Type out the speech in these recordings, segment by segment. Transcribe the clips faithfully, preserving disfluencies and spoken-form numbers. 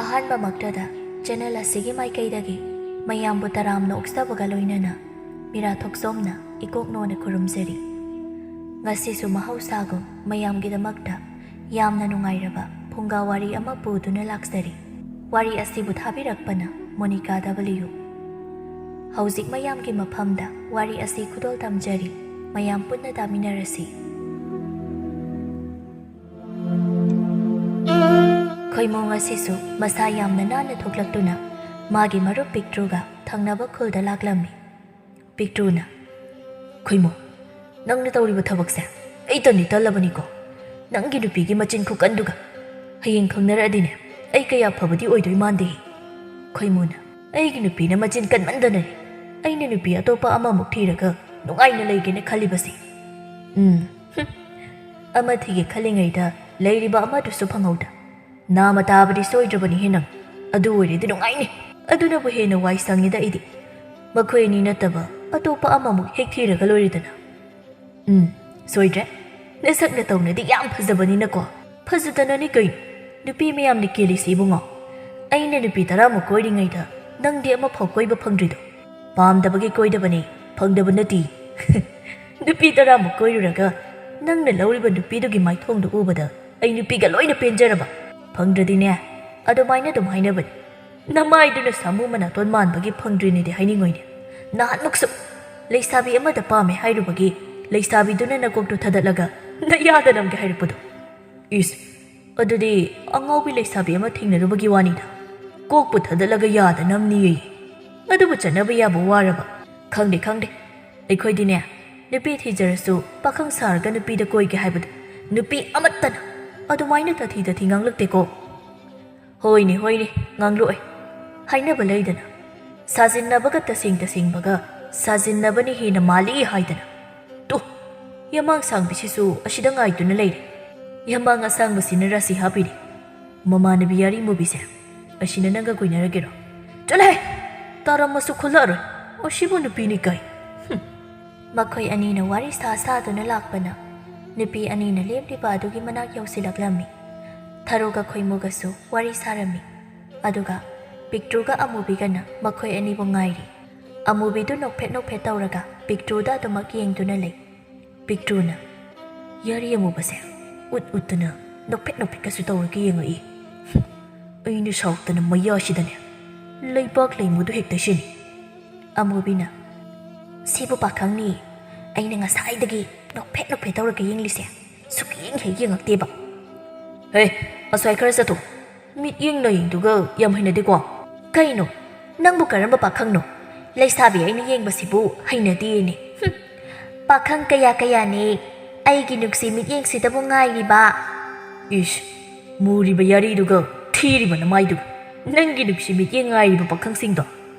ꯑꯍꯥꯟꯕꯃꯛꯇꯗ channel ꯑꯁꯤꯒꯤ ꯃꯥꯏꯀꯩꯗꯒꯤ ꯃꯌꯥꯝꯕꯨ ꯇꯔꯥꯝꯅ ꯑꯣꯛꯆꯕꯒ ꯂꯣꯏꯅꯅ ꯃꯤꯔꯥ ꯊꯣꯛꯆꯣꯝꯅ ꯏꯀꯣꯛ ꯅꯣꯟꯅ ꯈꯨꯔꯨꯝꯖꯔꯤ꯫ ꯉꯁꯤꯁꯨ ꯃꯍꯧꯁꯥꯒꯨꯝ ꯃꯌꯥꯝꯒꯤꯗꯃꯛꯇ ꯌꯥꯝꯅ ꯅꯨꯡꯉꯥꯏꯔꯕ ꯐꯨꯡꯒꯥ ꯋꯥꯔꯤ ꯑꯃ ꯄꯨꯗꯨꯅ ꯂꯥꯛꯆꯔꯤ꯫ ꯋꯥꯔꯤ ꯑꯁꯤꯕꯨ ꯊꯥꯕꯤꯔꯛꯄꯅ ꯃꯣꯅꯤꯀꯥ ꯗꯕꯂꯤꯌꯨ꯫ ꯍꯧꯖꯤꯛ ꯃꯌꯥꯝꯒꯤ ꯃꯐꯝꯗ ꯋꯥꯔꯤ ꯑꯁꯤ ꯈꯨꯗꯣꯜ ꯇꯝꯖꯔꯤ꯫ ꯃꯌꯥꯝ ꯄꯨꯟꯅ ꯇꯥꯃꯤꯟꯅꯔꯁꯤ꯫ ꯈꯣꯏꯃꯨ ꯉꯁꯤꯁꯨ ꯃꯁꯥ ꯌꯥꯝꯅ ꯅꯥꯟꯅ ꯊꯣꯛꯂꯛꯇꯨꯅ ꯃꯥꯒꯤ ꯃꯔꯨꯞ ꯄꯤꯛꯇ꯭ꯔꯨꯒ ꯊꯪꯅꯕ ꯈꯨꯜꯗ ꯂꯥꯛꯂꯝꯃꯤ꯫ ꯄꯤꯛꯇ꯭ꯔꯨꯅ, "ꯈꯣꯏꯃꯨ, ꯅꯪꯅ ꯇꯧꯔꯤꯕ ꯊꯕꯛꯁꯦ ꯑꯩ ꯇꯟꯗꯤ ꯇꯜꯂꯕꯅꯤꯀꯣ꯫ ꯅꯪꯒꯤ ꯅꯨꯄꯤꯒꯤ ꯃꯆꯤꯟ ꯈꯨꯀꯟꯗꯨꯒ꯫ ꯍꯌꯦꯡ ꯈꯪꯅꯔꯛꯑꯗꯤꯅꯦ, ꯑꯩ ꯀꯌꯥ ꯐꯕꯗꯤ ꯑꯣꯏꯗꯣꯏ ꯃꯥꯟꯗꯦ꯫" ꯈꯣꯏꯃꯨꯅ, "ꯑꯩꯒꯤ ꯅꯨꯄꯤꯅ ꯃꯆꯤꯟ ꯀꯟꯃꯟꯗꯅꯅꯦ ꯑꯩꯅ ꯅꯨꯄꯤ ꯑꯇꯣꯞꯄ ꯑꯃꯃꯨꯛ ꯊꯤꯔꯒ ꯅꯨꯡꯉꯥꯏꯅ ꯂꯩꯒꯦꯅ ꯈꯜꯂꯤꯕꯁꯤ꯫ ꯎꯝ, ꯍꯨꯝ, ꯑꯃ ꯊꯤꯒꯦ ꯈꯜꯂꯤꯉꯩꯗ ꯂꯩꯔꯤꯕ ꯑꯃꯗꯨꯁꯨ ꯐꯪꯍꯧꯗ꯫ ꯅꯥꯃ ꯇꯥꯕꯗꯤ ꯁꯣꯏꯗ꯭ꯔꯕꯅꯤꯍꯦ ꯅꯪ꯫ ꯑꯗꯨ ꯑꯣꯏꯔꯗꯤ ꯅꯨꯡꯉꯥꯏꯅꯤ꯫ ꯑꯗꯨꯅꯕꯨ ꯍꯦꯟꯅ ꯋꯥꯏ ꯁꯪꯉꯤꯗ ꯑꯩꯗꯤ꯫ ꯃꯈꯣꯏ ꯑꯅꯤ ꯅꯠꯇꯕ ꯑꯇꯣꯞꯄ ꯑꯃꯃꯨꯛ ꯍꯦꯛ ꯊꯤꯔꯒ ꯂꯣꯏꯔꯦꯗꯅ꯫" "ꯎꯝ, ꯁꯣꯏꯗ꯭ꯔꯦ꯫ ꯅꯁꯛ ꯅꯇꯧꯅꯗꯤ ꯌꯥꯝ ꯐꯖꯕꯅꯤꯅꯀꯣ꯫" "ꯐꯖꯗꯅꯅꯤ ꯀꯩꯅꯣ ꯅꯨꯄꯤ ꯃꯌꯥꯝꯅ ꯀꯦꯜꯂꯤꯁꯤ ꯏꯕꯨꯡꯉꯣ꯫ ꯑꯩꯅ ꯅꯨꯄꯤ ꯇꯔꯥꯃꯨꯛ ꯀꯣꯏꯔꯤꯉꯩꯗ ꯅꯪꯗꯤ ꯑꯃꯐꯥꯎ ꯀꯣꯏꯕ ꯐꯪꯗ꯭ꯔꯤꯗꯣ꯫ ꯄꯥꯝꯗꯕꯒꯤ ꯀꯣꯏꯗꯕꯅꯤ, ꯐꯪꯗꯕ ꯅꯠꯇꯦ꯫" "ꯅꯨꯄꯤ ꯇꯔꯥꯃꯨꯛ ꯀꯣꯏꯔꯨꯔꯒ ꯅꯪꯅ ꯂꯧꯔꯤꯕ ꯅꯨꯄꯤꯗꯨꯒꯤ ꯃꯥꯏꯊꯣꯡꯗꯨ ꯎꯕꯗ ꯑꯩ ꯅꯨꯄꯤꯒ ꯂꯣꯏꯅ ꯄꯦꯟꯖꯔꯕ꯫ ꯐꯪꯗ꯭ꯔꯗꯤꯅꯦ, ꯑꯗꯨꯃꯥꯏꯅ ꯑꯗꯨꯝ ꯍꯥꯏꯅꯕꯅꯤ꯫ ꯅꯃꯥꯏꯗꯨꯅ ꯁꯥꯃꯨ ꯃꯅꯥꯇꯣꯟ ꯃꯥꯟꯕꯒꯤ ꯐꯪꯗ꯭ꯔꯤꯅꯤꯗꯤ ꯍꯥꯏꯅꯤꯡꯉꯣꯏꯅꯦ꯫ ꯅꯍꯥꯟꯃꯨꯛꯁꯨ ꯂꯩꯁꯥꯕꯤ ꯑꯃꯗ ꯄꯥꯝꯃꯦ ꯍꯥꯏꯔꯨꯕꯒꯤ ꯂꯩꯁꯥꯕꯤꯗꯨꯅ ꯅꯀꯣꯛꯇꯨ ꯊꯥꯗꯠꯂꯒ ꯅꯌꯥꯗ ꯅꯝꯒꯦ ꯍꯥꯏꯔꯛꯄꯗꯣ꯫ ꯏꯁ, ꯑꯗꯨꯗꯤ ꯑꯉꯥꯎꯕꯤ ꯂꯩꯁꯥꯕꯤ ꯑꯃ ꯊꯦꯡꯅꯔꯨꯕꯒꯤ ꯋꯥꯅꯤꯗ꯫ ꯀꯣꯛꯄꯨ ꯊꯥꯗꯠꯂꯒ ꯌꯥꯗ ꯅꯝꯅꯤꯌꯦ꯫ ꯑꯗꯨꯕꯨ ꯆꯠꯅꯕ ꯌꯥꯕ ꯋꯥꯔꯕ? ꯈꯪꯗꯦ, ꯈꯪꯗꯦ꯫ ꯑꯩꯈꯣꯏꯗꯤꯅꯦ, ꯅꯨꯄꯤ ꯊꯤꯖꯔꯁꯨ ꯄꯥꯈꯪ ꯁꯥꯔꯒ ꯅꯨꯄꯤꯗ ꯀꯣꯏꯒꯦ ꯍꯥꯏꯕꯗ ꯅꯨꯄꯤ ꯑꯃꯠꯇꯅ ꯑꯗꯨꯃꯥꯏꯅ ꯇꯥꯊꯤ ꯇꯥꯊꯤ ꯉꯥꯡꯂꯛꯇꯦꯀꯣ꯫" "ꯍꯣꯏꯅꯦ, ꯍꯣꯏꯅꯦ, ꯉꯥꯡꯂꯛꯑꯣꯏ꯫ ꯍꯥꯏꯅꯕ ꯂꯩꯗꯅ, ꯁꯥꯖꯤꯟꯅꯕꯒ ꯇꯁꯦꯡ ꯇꯁꯦꯡꯕꯒ ꯁꯥꯖꯤꯟꯅꯕꯅ ꯍꯦꯟꯅ ꯃꯥꯜꯂꯤ ꯍꯥꯏꯗꯅ꯫ ꯇꯨ, ꯌꯃꯥꯡ ꯁꯥꯡꯕꯤꯁꯤꯁꯨ ꯑꯁꯤꯗ ꯉꯥꯏꯗꯨꯅ ꯂꯩꯔꯦ꯫ ꯌꯃꯥꯡ ꯑꯁꯥꯡꯕꯁꯤꯅ ꯔꯥꯁꯤ ꯍꯥꯞꯄꯤꯔꯦ꯫ ꯃꯃꯥꯟꯅꯕꯤ ꯌꯥꯔꯤ ꯃꯨꯕꯤꯁꯦ, ꯑꯁꯤꯅ ꯅꯪꯒ ꯀꯣꯏꯅꯔꯒꯦꯔꯣ? ꯆꯠꯂꯍꯦ! ꯇꯥꯔꯝꯃꯁꯨ ꯈꯨꯜꯂꯛꯑꯔꯣꯏ꯫ ꯑꯁꯤꯕꯨ ꯅꯨꯄꯤꯅꯤ ꯀꯥꯏ꯫ ꯍꯨꯝ꯫" ꯃꯈꯣꯏ ꯑꯅꯤꯅ ꯋꯥꯔꯤ ꯁꯥ ꯁꯥꯗꯨꯅ ꯂꯥꯛꯄꯅ ꯅꯨꯄꯤ ꯑꯅꯤꯅ ꯂꯦꯞꯂꯤꯕ ꯑꯗꯨꯒꯤ ꯃꯅꯥꯛ ꯌꯧꯁꯤꯜꯂꯛꯂꯝꯃꯤ꯫ ꯊꯔꯣꯒ ꯈꯣꯏꯃꯨꯒꯁꯨ ꯋꯥꯔꯤ ꯁꯥꯔꯝꯃꯤ꯫ ꯑꯗꯨꯒ ꯄꯤꯛꯇ꯭ꯔꯨꯒ ꯑꯃꯨꯕꯤꯒꯅ ꯃꯈꯣꯏ ꯑꯅꯤꯕꯨ ꯉꯥꯏꯔꯤ꯫ ꯑꯃꯨꯕꯤꯗꯨ ꯅꯣꯛꯐꯦꯠ ꯅꯣꯛꯐꯦꯠ ꯇꯧꯔꯒ ꯄꯤꯛꯇ꯭ꯔꯨꯗ ꯑꯗꯨꯃꯛ ꯌꯦꯡꯗꯨꯅ ꯂꯩ꯫ ꯄꯤꯛꯇ꯭ꯔꯨꯅ, "ꯌꯥꯔꯤ ꯑꯃꯨꯕꯁꯦ ꯎꯠ ꯎꯠꯇꯅ ꯅꯣꯛꯐꯦꯠ ꯅꯣꯛꯐꯦꯠꯀꯁꯨ ꯇꯧꯔꯒ ꯌꯦꯡꯉꯛꯏ꯫ ꯍꯨꯝ, ꯑꯩꯅ ꯁꯥꯎꯔꯛꯇꯅ ꯃꯌꯥꯁꯤꯗꯅꯦ ꯂꯩꯕꯥꯛ ꯂꯩꯃꯨꯗꯨ ꯍꯦꯛꯇ ꯁꯤꯅꯤ꯫" ꯑꯃꯨꯕꯤꯅ, "ꯁꯤꯕꯨ ꯄꯥꯈꯪꯅꯤ꯫ ꯑꯩꯅ ꯉꯁꯥꯏꯗꯒꯤ ꯅꯣꯛꯐꯦꯠ ꯅꯣꯛꯐꯦꯠ ꯇꯧꯔꯒ ꯌꯦꯡꯂꯤꯁꯦ꯫ ꯁꯨꯛꯌꯦꯡ ꯍꯦꯛ ꯌꯦꯡꯉꯛꯇꯦꯕ꯫" "ꯍꯦ, ꯑꯁ꯭ꯋꯥꯏ ꯈꯔ ꯆꯠꯊꯣꯛ꯫ ꯃꯤꯠꯌꯦꯡ ꯅꯌꯦꯡꯗꯨꯒ ꯌꯥꯝ ꯍꯩꯅꯗꯦꯀꯣ꯫" "ꯀꯩꯅꯣ? ꯅꯪꯕꯨ ꯀꯔꯝꯕ ꯄꯥꯈꯪꯅꯣ? ꯂꯩꯁꯥꯕꯤ ꯑꯩꯅ ꯌꯦꯡꯕꯁꯤꯕꯨ ꯍꯩꯅꯗꯦꯅꯦ꯫ ꯍꯨꯝ꯫ ꯄꯥꯈꯪ ꯀꯌꯥ ꯀꯌꯥꯅꯦ ꯑꯩꯒꯤ ꯅꯨꯡꯁꯤ ꯃꯤꯠꯌꯦꯡꯁꯤꯗꯕꯨ ꯉꯥꯏꯔꯤꯕ꯫" "ꯏꯁ, ꯃꯨꯔꯤꯕ ꯌꯥꯔꯤꯗꯨꯒ ꯊꯤꯔꯤꯕ ꯅꯃꯥꯏꯗꯨꯒ ꯅꯪꯒꯤ ꯅꯨꯡꯁꯤ ꯃꯤꯠꯌꯦꯡ ꯉꯥꯏꯔꯤꯕ ꯄꯥꯈꯪꯁꯤꯡꯗꯣ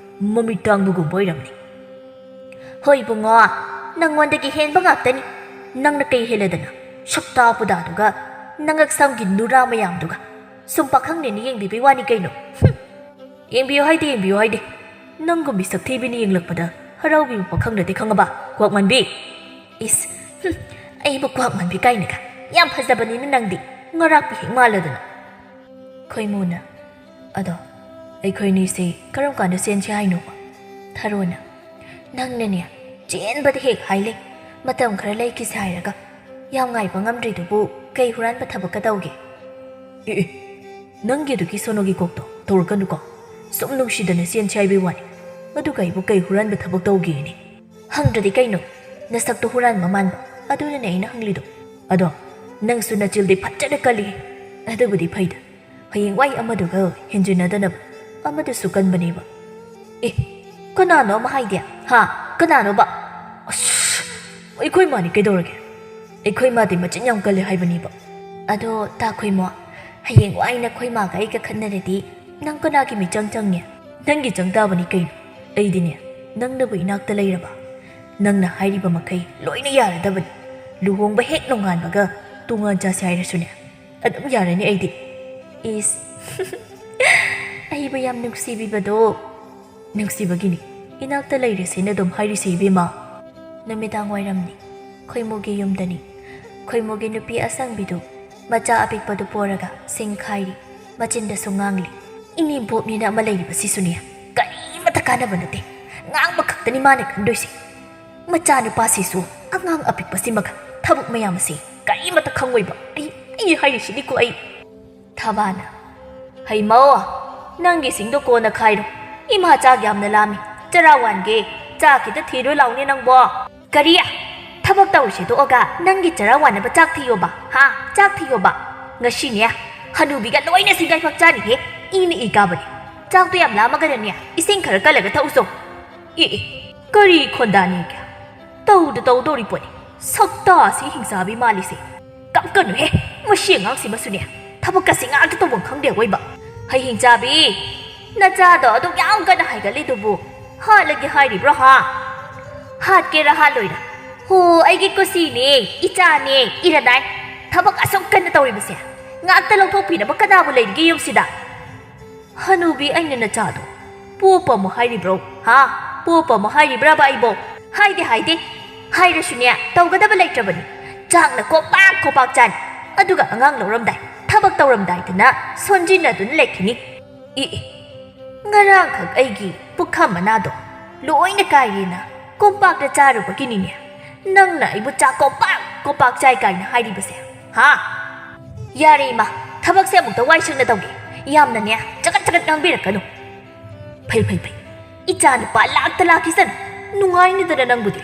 ꯃꯃꯤꯠ ꯇꯥꯡꯕꯒꯨꯝꯕ ꯑꯣꯏꯔꯝꯅꯤ꯫" "ꯍꯣꯏ ꯏꯕꯨꯡꯉꯣ, ꯅꯪꯉꯣꯟꯗꯒꯤ ꯍꯦꯟꯕ ꯉꯥꯛꯇꯅꯤ꯫ ꯅꯪꯅ ꯀꯩ ꯍꯦꯜꯂꯗꯅ? ꯁꯛꯇꯥ ꯄꯨꯗꯥꯗꯨꯒ ꯅꯉꯛ ꯁꯝꯒꯤ ꯅꯨꯔꯥ ꯃꯌꯥꯝꯗꯨꯒ꯫ ꯁꯨꯝ ꯄꯥꯈꯪꯅꯦꯅ ꯌꯦꯡꯕꯤꯕꯩ ꯋꯥꯅꯤ ꯀꯩꯅꯣ꯫ ꯍꯨꯝ꯫ ꯌꯦꯡꯕꯤꯌꯨ ꯍꯥꯏꯗꯦ, ꯌꯦꯡꯕꯤꯌꯨ ꯍꯥꯏꯗꯦ꯫ ꯅꯪꯒꯨꯝꯕꯤ ꯁꯛꯊꯤꯕꯤꯅ ꯌꯦꯡꯂꯛꯄꯗ ꯍꯔꯥꯎꯕꯤꯕ ꯄꯥꯈꯪ ꯅꯠꯇꯦ, ꯈꯪꯉꯕ? ꯀ꯭ꯋꯥꯛꯃꯥꯟꯕꯤ꯫" "ꯏꯁ, ꯍꯨꯝ, ꯑꯩꯕꯨ ꯀ꯭ꯋꯥꯛꯃꯥꯟꯕꯤ ꯀꯥꯏꯅꯒ꯫ ꯌꯥꯝ ꯐꯖꯕꯅꯤꯅ ꯅꯪꯗꯤ, ꯉꯔꯥꯛꯄꯤ ꯍꯦꯛ ꯃꯥꯜꯂꯗꯅ꯫" ꯈꯣꯏꯃꯨꯅ, "ꯑꯗꯣ ꯑꯩꯈꯣꯏꯅꯤꯁꯦ ꯀꯔꯝ ꯀꯥꯟꯗ ꯆꯦꯟꯁꯦ ꯍꯥꯏꯅꯣꯕ?" ꯊꯔꯣꯅ, "ꯅꯪꯅꯅꯦ ꯆꯦꯟꯕꯗ ꯍꯦꯛ ꯍꯥꯏꯂꯩ꯫ ꯃꯇꯝ ꯈꯔ ꯂꯩꯈꯤꯁꯦ ꯍꯥꯏꯔꯒ ꯌꯥꯝ ꯉꯥꯏꯕ ꯉꯝꯗ꯭ꯔꯤꯗꯨꯕꯨ ꯀꯩ ꯍꯨꯔꯥꯟꯕ ꯊꯕꯛꯀ ꯇꯧꯒꯦ?" "ꯑꯦ, ꯑꯦ, ꯅꯪꯒꯤ ꯑꯗꯨꯒꯤ ꯁꯣꯅꯣꯒꯤ ꯀꯣꯛꯇꯣ ꯇꯧꯔꯛꯀꯅꯨꯀꯣ꯫ ꯁꯨꯝ ꯅꯨꯡꯁꯤꯗꯅ ꯆꯦꯟꯁꯦ ꯍꯥꯏꯕꯩ ꯋꯥꯅꯤ꯫ ꯑꯗꯨꯒ ꯑꯩꯕꯨ ꯀꯩ ꯍꯨꯔꯥꯟꯕ ꯊꯕꯛ ꯇꯧꯒꯦꯅꯦ?" "ꯍꯪꯗ꯭ꯔꯗꯤ ꯀꯩꯅꯣ? ꯅꯁꯛꯇꯣ ꯍꯨꯔꯥꯟꯕ ꯃꯥꯟꯕ, ꯑꯗꯨꯅꯅꯦ ꯑꯩꯅ ꯍꯪꯂꯤꯗꯣ꯫ ꯑꯗꯣ ꯅꯪꯁꯨ ꯅꯆꯤꯜꯗꯤ ꯐꯖꯅ ꯀꯜꯂꯤ꯫ ꯑꯗꯨꯕꯨꯗꯤ ꯐꯩꯗ, ꯍꯌꯦꯡꯋꯥꯏ ꯑꯃꯗꯨꯒ ꯍꯦꯟꯖꯤꯟꯅꯗꯅꯕ꯫ ꯑꯃꯗꯨꯁꯨ ꯀꯟꯕꯅꯦꯕ꯫" "ꯑꯦ, ꯀꯅꯥꯅꯣ ꯑꯃ ꯍꯥꯏꯗꯤ? ꯍꯥ? ꯀꯅꯥꯅꯣꯕ?" "ꯑꯁ, ꯑꯩꯈꯣꯏ ꯃꯥꯅꯤ ꯀꯩꯗꯧꯔꯒꯦ? ꯑꯩꯈꯣꯏ ꯃꯥꯗꯤ ꯃꯆꯤꯟ ꯌꯥꯝ ꯀꯜꯂꯦ ꯍꯥꯏꯕꯅꯦꯕ꯫" "ꯑꯗꯣ ꯇꯥ ꯈꯣꯏꯃꯣ, ꯍꯌꯦꯡꯋꯥꯏ ꯅꯈꯣꯏ ꯃꯥꯒ ꯑꯩꯒ ꯈꯠꯅꯔꯗꯤ ꯅꯪ ꯀꯅꯥꯒꯤ ꯃꯤꯆꯪ ꯆꯪꯉꯦ? ꯅꯪꯒꯤ ꯆꯪ ꯇꯥꯕꯅꯤ ꯀꯩꯅꯣ꯫ ꯑꯩꯗꯤꯅꯦ, ꯅꯪꯅꯕꯨ ꯏꯅꯥꯛꯇ ꯂꯩꯔꯕ, ꯅꯪꯅ ꯍꯥꯏꯔꯤꯕ ꯃꯈꯩ ꯂꯣꯏꯅ ꯌꯥꯔꯗꯕꯅꯤ꯫ ꯂꯨꯍꯣꯡꯕ ꯍꯦꯛ ꯅꯣꯡꯉꯥꯟꯕꯒ ꯇꯣꯉꯥꯟ ꯆꯥꯁꯦ ꯍꯥꯏꯔꯁꯨꯅꯦ, ꯑꯗꯨꯝ ꯌꯥꯔꯅꯤ ꯑꯩꯗꯤ꯫" "ꯏꯁ, ꯑꯩꯕꯨ ꯌꯥꯝ ꯅꯨꯡꯁꯤꯕꯤꯕꯗꯣ꯫" "ꯅꯨꯡꯁꯤꯕꯒꯤꯅꯤ ꯏꯅꯥꯛꯇ ꯂꯩꯔꯁꯦꯅ ꯑꯗꯨꯝ ꯍꯥꯏꯔꯤꯁꯦ, ꯏꯕꯦꯝꯃ꯫" ꯅꯨꯃꯤꯗꯥꯡ ꯋꯥꯏꯔꯝꯅꯤ꯫ ꯈꯣꯏꯃꯨꯒꯤ ꯌꯨꯝꯗꯅꯤ꯫ ꯈꯣꯏꯃꯨꯒꯤ ꯅꯨꯄꯤ ꯑꯁꯪꯕꯤꯗꯨ ꯃꯆꯥ ꯑꯄꯤꯛꯄꯗꯨ ꯄꯣꯔꯒ ꯁꯤꯡ ꯈꯥꯏꯔꯤ꯫ ꯃꯆꯤꯟꯗꯁꯨ ꯉꯥꯡꯂꯤ꯫ ꯏꯅꯦꯝꯕꯣꯛꯅꯦꯅ ꯑꯃ ꯂꯩꯔꯤꯕꯁꯤꯁꯨꯅꯦ, ꯀꯔꯤꯃꯇ ꯀꯥꯟꯅꯕ ꯅꯠꯇꯦ꯫ ꯉꯥꯡꯕ ꯈꯛꯇꯅꯤ ꯃꯥꯅ ꯈꯟꯗꯣꯏꯁꯦ꯫ ꯃꯆꯥꯅꯨꯄꯥꯁꯤꯁꯨ ꯑꯉꯥꯡ ꯑꯄꯤꯛꯄꯁꯤꯃꯒ ꯊꯕꯛ ꯃꯌꯥꯝ ꯑꯁꯤ ꯀꯔꯤꯃꯇ ꯈꯪꯉꯣꯏꯕ꯫ ꯑꯩ, ꯑꯩ ꯍꯥꯏꯔꯤꯁꯤꯅꯤꯀꯣ ꯑꯩ꯫ ꯊꯕꯥꯅ, "ꯍꯩꯃꯧ, ꯅꯪꯒꯤꯁꯤꯡꯗꯣ ꯀꯣꯟꯅ ꯈꯥꯏꯔꯣ꯫ ꯏꯃꯥ ꯆꯥꯛ ꯌꯥꯝꯅ ꯂꯥꯝꯃꯤ꯫ ꯆꯔꯥ ꯋꯥꯟꯒꯦ꯫ ꯆꯥꯛ ꯈꯤꯇ ꯊꯤꯔꯣ ꯂꯥꯎꯅꯦ ꯅꯪꯕꯣ꯫" "ꯀꯔꯤ? ꯊꯕꯛ ꯇꯧꯔꯤꯁꯦ ꯇꯣꯛꯑꯒ ꯅꯪꯒꯤ ꯆꯔꯥ ꯋꯥꯟꯅꯕ ꯆꯥꯛ ꯊꯤꯌꯣꯕ, ꯍꯥ? ꯆꯥꯛ ꯊꯤꯌꯣꯕ꯫ ꯉꯁꯤꯅꯦ ꯍꯅꯨꯕꯤꯒ ꯂꯣꯏꯅ ꯁꯤꯡꯒꯥꯏ ꯄꯥꯛ ꯆꯥꯅꯤꯍꯦ꯫ ꯏꯅ ꯏ ꯀꯥꯕꯅꯦ꯫ ꯆꯥꯛꯇꯣ ꯌꯥꯝ ꯂꯥꯝꯃꯒꯅꯅꯦ ꯏꯁꯤꯡ ꯈꯔ ꯀꯜꯂꯒ ꯊꯛꯎꯆꯣ꯫" ꯑꯦ ꯑꯦ, ꯀꯔꯤ ꯈꯣꯟꯗꯥꯅꯤꯒꯦ? ꯇꯧꯗ ꯇꯧꯗꯧꯔꯤ ꯄꯣꯠꯅꯤ꯫ ꯁꯛꯇꯥꯁꯤ ꯍꯤꯡꯆꯥꯕꯤ ꯃꯥꯜꯂꯤꯁꯦ꯫ ꯀꯞꯀꯅꯨꯍꯦ, ꯃꯁꯤ ꯑꯉꯥꯡꯁꯤꯃꯁꯨꯅꯦ꯫ ꯊꯕꯛꯀꯁꯤ ꯉꯥꯛꯇ ꯇꯧꯐꯝ ꯈꯪꯗꯦ ꯑꯋꯣꯏꯕ꯫ ꯍꯩ ꯍꯤꯡꯆꯥꯕꯤ, ꯅꯆꯥꯗꯣ ꯑꯗꯨꯛ ꯌꯥꯝ ꯀꯟꯅ ꯍꯥꯏꯒꯠꯂꯤꯗꯨꯕꯨ ꯍꯥꯠꯂꯒꯦ ꯍꯥꯏꯔꯤꯕ꯭ꯔꯣ ꯍꯥ? ꯍꯥꯠꯀꯦꯔꯥ ꯍꯥꯠꯂꯣꯏꯔꯥ? ꯍꯣ, ꯑꯩꯒꯤ ꯀꯨꯁꯤꯅꯦ, ꯏꯆꯥꯅꯦ, ꯏꯔꯗꯥꯏ꯫ ꯊꯕꯛ ꯑꯁꯨꯛ ꯀꯟꯅ ꯇꯧꯔꯤꯕꯁꯦ ꯉꯥꯛꯇ ꯂꯧꯊꯣꯛꯄꯤꯅꯕ ꯀꯅꯥꯕꯨ ꯂꯩꯔꯤꯒꯦ ꯌꯨꯝꯁꯤꯗ? ꯍꯅꯨꯕꯤ, ꯑꯩꯅ ꯅꯆꯥꯗꯣ ꯄꯣꯞꯄ ꯑꯃꯨꯛ ꯍꯥꯏꯔꯤꯕ꯭ꯔꯣ? ꯍꯥ? ꯄꯣꯞꯄ ꯑꯃꯨꯛ ꯍꯥꯏꯔꯤꯕ꯭ꯔꯕ ꯑꯩꯕꯣ? ꯍꯥꯏꯗꯦ, ꯍꯥꯏꯗꯦ꯫ ꯍꯥꯏꯔꯁꯨꯅꯦ, ꯇꯧꯒꯗꯕ ꯂꯩꯇ꯭ꯔꯕꯅꯤ꯫ ꯆꯥꯛꯅ ꯀꯣꯝꯄꯥꯛ ꯀꯣꯝꯄꯥꯛ ꯆꯥꯅꯤ꯫ ꯑꯗꯨꯒ ꯑꯉꯥꯡ ꯂꯧꯔꯝꯗꯥꯏ, ꯊꯕꯛ ꯇꯧꯔꯝꯗꯥꯏꯗꯅ ꯁꯣꯟꯖꯤꯟꯅꯗꯨꯅ ꯂꯩꯈꯤꯅꯤ꯫ E, E. ꯉꯔꯥꯡꯈꯛ ꯑꯩꯒꯤ ꯄꯨꯈꯝ ꯃꯅꯥꯗꯣ ꯂꯣꯏꯅ ꯀꯥꯏꯔꯦꯅ ꯀꯣꯝꯄꯥꯛꯇ ꯆꯥꯔꯨꯕꯒꯤꯅꯤꯅꯦ ꯅꯪꯅ ꯑꯩꯕꯨ ꯆꯥꯛ ꯀꯣꯝꯄꯥꯛ ꯀꯣꯝꯄꯥꯛ ꯆꯥꯏ ꯀꯥꯏꯅ ꯍꯥꯏꯔꯤꯕꯁꯦ, ꯍꯥ? ꯌꯥꯔꯦ ꯏꯃꯥ, ꯊꯕꯛꯁꯦ ꯑꯃꯨꯛꯇ ꯋꯥꯏ ꯁꯪꯅ ꯇꯧꯒꯦ꯫ ꯌꯥꯝꯅꯅꯦ ꯆꯒꯠ ꯆꯒꯠ ꯉꯥꯡꯕꯤꯔꯛꯀꯅꯨ꯫ ꯐꯩ, ꯐꯩ, ꯐꯩ꯫ ꯏꯆꯥ ꯅꯨꯄꯥ ꯂꯥꯛꯇ ꯂꯥꯛꯈꯤꯁꯅꯨ꯫ ꯅꯨꯡꯉꯥꯏꯅꯤꯗꯅ ꯅꯪꯕꯨꯗꯤ꯫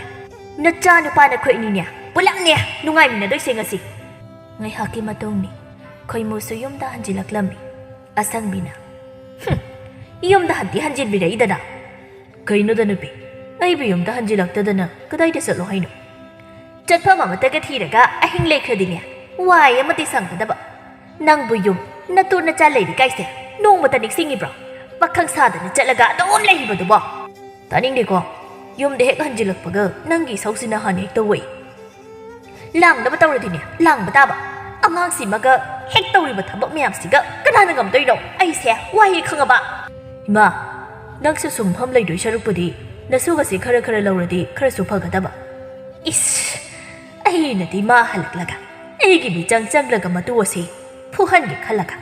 ꯅꯆꯥ ꯅꯨꯄꯥ ꯅꯈꯣꯏ ꯑꯅꯤꯅꯦ ꯄꯨꯂꯞꯅꯦ ꯅꯨꯡꯉꯥꯏꯃꯤꯟꯅꯗꯣꯏꯁꯦ ꯉꯁꯤ꯫ ꯉꯥꯏꯍꯥꯛꯀꯤ ꯃꯇꯨꯡꯅꯤ꯫ ꯈꯣꯏꯃꯨꯁꯨ ꯌꯨꯝꯗ ꯍꯟꯖꯤꯜꯂꯛꯂꯝꯃꯤ꯫ ꯑꯁꯪꯕꯤꯅ, "ꯍꯨꯝ, ꯌꯨꯝꯗ ꯍꯟꯗꯤ ꯍꯟꯖꯤꯟꯕꯤꯔꯛꯏꯗꯅ꯫ ꯀꯩꯅꯣꯗ ꯅꯨꯄꯤ, ꯑꯩꯕꯨ ꯌꯨꯝꯗ ꯍꯟꯖꯤꯜꯂꯛꯇꯗꯅ ꯀꯗꯥꯏꯗ ꯆꯠꯂꯣ ꯍꯥꯏꯅꯣ? ꯆꯠꯐꯝ ꯑꯃꯠꯇꯒ ꯊꯤꯔꯒ ꯑꯍꯤꯡ ꯂꯦꯛꯈ꯭ꯔꯗꯤꯅꯦ ꯋꯥꯏ ꯑꯃꯗꯤ ꯁꯪꯒꯗꯕ꯫ ꯅꯪꯕꯨ ꯌꯨꯝ, ꯅꯇꯨ ꯅꯆꯥ ꯂꯩꯔꯤꯀꯥꯏꯁꯦ ꯅꯣꯡꯃꯇ ꯅꯤꯡꯁꯤꯡꯉꯤꯕ꯭ꯔꯣ? ꯄꯥꯈꯪ ꯁꯥꯗꯅ ꯆꯠꯂꯒ ꯑꯗꯨꯝ ꯂꯩꯔꯤꯕꯗꯨꯕꯣ?" "ꯇꯥꯅꯤꯡꯗꯦꯀꯣ꯫ ꯌꯨꯝꯗ ꯍꯦꯛ ꯍꯟꯖꯤꯜꯂꯛꯄꯒ ꯅꯪꯒꯤ ꯏꯁꯧꯁꯤꯅ ꯍꯥꯟꯅ ꯍꯦꯛ ꯇꯧꯋꯦ꯫" "ꯂꯥꯡꯅꯕ ꯇꯧꯔꯗꯤꯅꯦ ꯂꯥꯡꯕ ꯇꯥꯕ꯫ ꯑꯉꯥꯡꯁꯤꯃꯒ ꯍꯦꯛ ꯇꯧꯔꯤꯕ ꯊꯕꯛ ꯃꯌꯥꯝꯁꯤꯒ ꯀꯅꯥꯅ ꯉꯝꯗꯣꯏꯅꯣ? ꯑꯩꯁꯦ ꯋꯥꯏꯌꯦ ꯈꯪꯉꯕ?" "ꯏꯃꯥ, ꯅꯪꯁꯨ ꯁꯨꯝ ꯐꯝ ꯂꯩꯗꯣꯏ ꯁꯔꯨꯛꯄꯨꯗꯤ ꯅꯁꯨꯒꯁꯤ ꯈꯔ ꯈꯔ ꯂꯧꯔꯗꯤ ꯈꯔꯁꯨ ꯐꯒꯗꯕ꯫" ꯏꯁ, ꯑꯩꯅꯗꯤ ꯃꯥ ꯍꯜꯂꯛꯂꯒ ꯑꯩꯒꯤ ꯃꯤꯆꯪ ꯆꯪꯂꯒ ꯃꯇꯨ ꯑꯁꯤ ꯐꯨꯍꯟꯒꯦ ꯈꯜꯂꯒ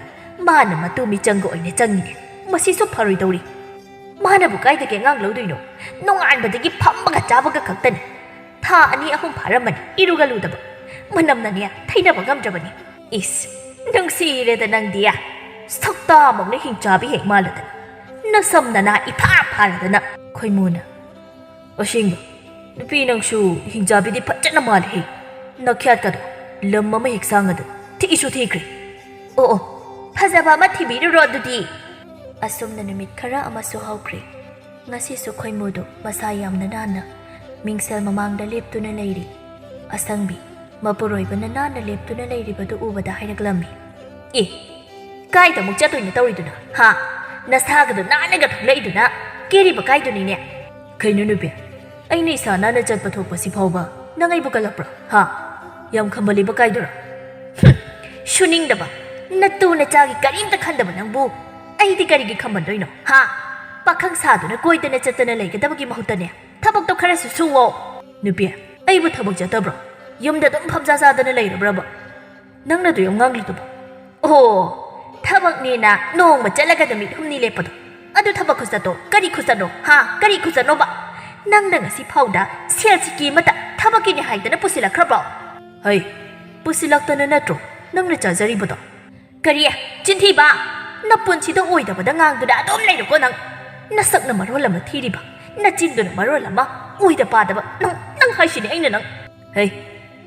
ꯃꯥꯅ ꯃꯇꯨ ꯃꯤꯆꯪꯒ ꯑꯣꯏꯅ ꯆꯪꯉꯤꯅꯦ꯫ ꯃꯁꯤꯁꯨ ꯐꯔꯣꯏꯗꯧꯔꯤ꯫ ꯃꯥꯅꯕꯨ ꯀꯥꯏꯗꯒꯤ ꯑꯉꯥꯡ ꯂꯧꯗꯣꯏꯅꯣ? ꯅꯣꯡꯉꯥꯟꯕꯗꯒꯤ ꯐꯝꯕꯒ ꯆꯥꯕꯒ ꯈꯛꯇꯅꯤ꯫ ꯊꯥ ꯑꯅꯤ ꯑꯍꯨꯝ ꯐꯥꯔꯝꯃꯅꯤ ꯏꯔꯨꯒ ꯂꯨꯗꯕ꯫ ꯃꯅꯝꯅꯅꯦ ꯊꯩꯅꯕ ꯉꯝꯗ꯭ꯔꯕꯅꯤ꯫ ꯏꯁ, ꯅꯨꯡꯁꯤꯔꯦꯗ ꯅꯪꯗꯤ꯫ ꯁꯛꯇꯥꯃꯛꯅ ꯍꯤꯡꯆꯥꯕꯤ ꯍꯦꯛ ꯃꯥꯜꯂꯗꯅ꯫ ꯅꯁꯝ ꯅꯅꯥ ꯏꯐꯥ ꯐꯥꯔꯗꯅ꯫ ꯈꯣꯏꯃꯨꯅ, "ꯑꯁꯦꯡꯕ, ꯅꯨꯄꯤ ꯅꯪꯁꯨ ꯍꯤꯡꯆꯥꯕꯤꯗꯤ ꯐꯖꯅ ꯃꯥꯜꯂꯦꯍꯦ꯫ ꯅꯈ꯭ꯌꯥꯠꯀꯗꯣ ꯂꯝ ꯑꯃ ꯍꯦꯛ ꯁꯥꯡꯉꯗꯅ ꯊꯤꯁꯨ ꯊꯤꯈ꯭ꯔꯦ꯫" ꯑꯣ ꯑꯣ, ꯐꯖꯕ ꯑꯃ ꯊꯤꯕꯤꯔꯨꯔꯣ ꯑꯗꯨꯗꯤ꯫ ꯑꯁꯨꯝꯅ ꯅꯨꯃꯤꯠ ꯈꯔ ꯑꯃꯁꯨ ꯍꯧꯈ꯭ꯔꯦ꯫ ꯉꯁꯤꯁꯨ ꯈꯣꯏꯃꯨꯗꯨ ꯃꯁꯥ ꯌꯥꯝꯅ ꯅꯥꯟꯅ ꯃꯤꯡꯁꯦꯜ ꯃꯃꯥꯡꯗ ꯂꯦꯞꯇꯨꯅ ꯂꯩꯔꯤ꯫ ꯑꯁꯪꯕꯤ, ꯃꯄꯨꯔꯣꯏꯕꯅ ꯅꯥꯟꯅ ꯂꯦꯞꯇꯨꯅ ꯂꯩꯔꯤꯕꯗꯨ ꯎꯕꯗ ꯍꯥꯏꯔꯛꯂꯝꯃꯤ꯫ "ꯑꯦ, ꯀꯥꯏꯗ ꯑꯃꯨꯛ ꯆꯠꯇꯣꯏꯅꯣ ꯇꯧꯔꯤꯗꯨꯅ? ꯍꯥ? ꯅꯁꯥꯒꯗꯣ ꯅꯥꯟꯅꯒ ꯊꯣꯛꯂꯛꯏꯗꯨꯅ ꯀꯦꯔꯤꯕ ꯀꯥꯏꯗꯨꯅꯤꯅꯦ?" "ꯀꯩꯅꯣ ꯅꯨꯄꯤ, ꯑꯩꯅ ꯏꯁꯥ ꯅꯥꯟꯅ ꯆꯠꯄ ꯊꯣꯛꯄꯁꯤ ꯐꯥꯎꯕ ꯅꯪ ꯑꯩꯕꯨ ꯀꯜꯂꯛꯄ꯭ꯔꯣ? ꯍꯥ? ꯌꯥꯝ ꯈꯝꯕꯜꯂꯤꯕ ꯀꯥꯏꯗꯨꯔꯣ?" "ꯍꯨꯝ, ꯁꯨꯅꯤꯡꯗꯕ, ꯅꯇꯨ ꯅꯆꯥꯒꯤ ꯀꯔꯤꯝꯇ ꯈꯟꯗꯕ ꯅꯪꯕꯨ ꯑꯩꯗꯤ ꯀꯔꯤꯒꯤ ꯈꯝꯕꯟꯗꯣꯏꯅꯣ? ꯍꯥ? ꯄꯥꯈꯪ ꯁꯥꯗꯨꯅ ꯀꯣꯏꯗꯅ ꯆꯠꯇꯅ ꯂꯩꯒꯗꯕꯒꯤ ꯃꯍꯨꯠꯇꯅꯦ, ꯊꯕꯛꯇꯣ ꯈꯔꯁꯨ ꯁꯨꯋꯣ꯫" "ꯅꯨꯄꯤ, ꯑꯩꯕꯨ ꯊꯕꯛ ꯆꯠꯇꯕ꯭ꯔꯣ? ꯌꯨꯝꯗ ꯑꯗꯨꯝ ꯐꯝꯖꯥ ꯆꯥꯗꯅ ꯂꯩꯔꯕ꯭ꯔꯕ? ꯅꯪꯅ ꯑꯗꯨ ꯌꯥꯝ ꯉꯥꯡꯂꯤꯗꯨꯕꯨ?" "ꯑꯣ, ꯊꯕꯛꯅꯦꯅ ꯅꯣꯡꯃ ꯆꯠꯂꯒ ꯅꯨꯃꯤꯠ ꯍꯨꯝꯅꯤ ꯂꯦꯞꯄꯗꯣ, ꯑꯗꯨ ꯊꯕꯛ ꯈꯨꯆꯠꯇꯣ ꯀꯔꯤ ꯈꯨꯆꯠꯅꯣ? ꯍꯥ? ꯀꯔꯤ ꯈꯨꯆꯠꯅꯣꯕ? ꯅꯪꯅ ꯉꯁꯤ ꯐꯥꯎꯗ ꯁꯦꯜ ꯁꯤꯀꯤ ꯑꯃꯇ ꯊꯕꯛꯀꯤꯅꯦ ꯍꯥꯏꯗꯅ ꯄꯨꯁꯤꯜꯂꯛꯈ꯭ꯔꯕ꯭ꯔꯣ?" "ꯍꯩ, ꯄꯨꯁꯤꯜꯂꯛꯇꯅ ꯅꯠꯇ꯭ꯔꯣ ꯅꯪꯅ ꯆꯥꯖꯔꯤꯕꯗꯣ?" "ꯀꯔꯤ? ꯆꯤꯟꯊꯤꯕ! ꯅꯄꯨꯟꯁꯤꯗ ꯑꯣꯏꯗꯕꯗ ꯉꯥꯡꯗꯨꯅ ꯑꯗꯨꯝ ꯂꯩꯔꯣꯀꯣ ꯅꯪ꯫ ꯅꯁꯛꯅ ꯃꯔꯣꯜ ꯑꯃ ꯊꯤꯔꯤꯕ, ꯅꯆꯤꯟꯗꯨꯅ ꯃꯔꯣꯜ ꯑꯃ ꯑꯣꯏꯗ ꯄꯥꯗꯕ꯫ ꯅꯪ, ꯅꯪ ꯍꯥꯏꯁꯤꯅꯤ ꯑꯩꯅ ꯅꯪ꯫" "ꯍꯩ,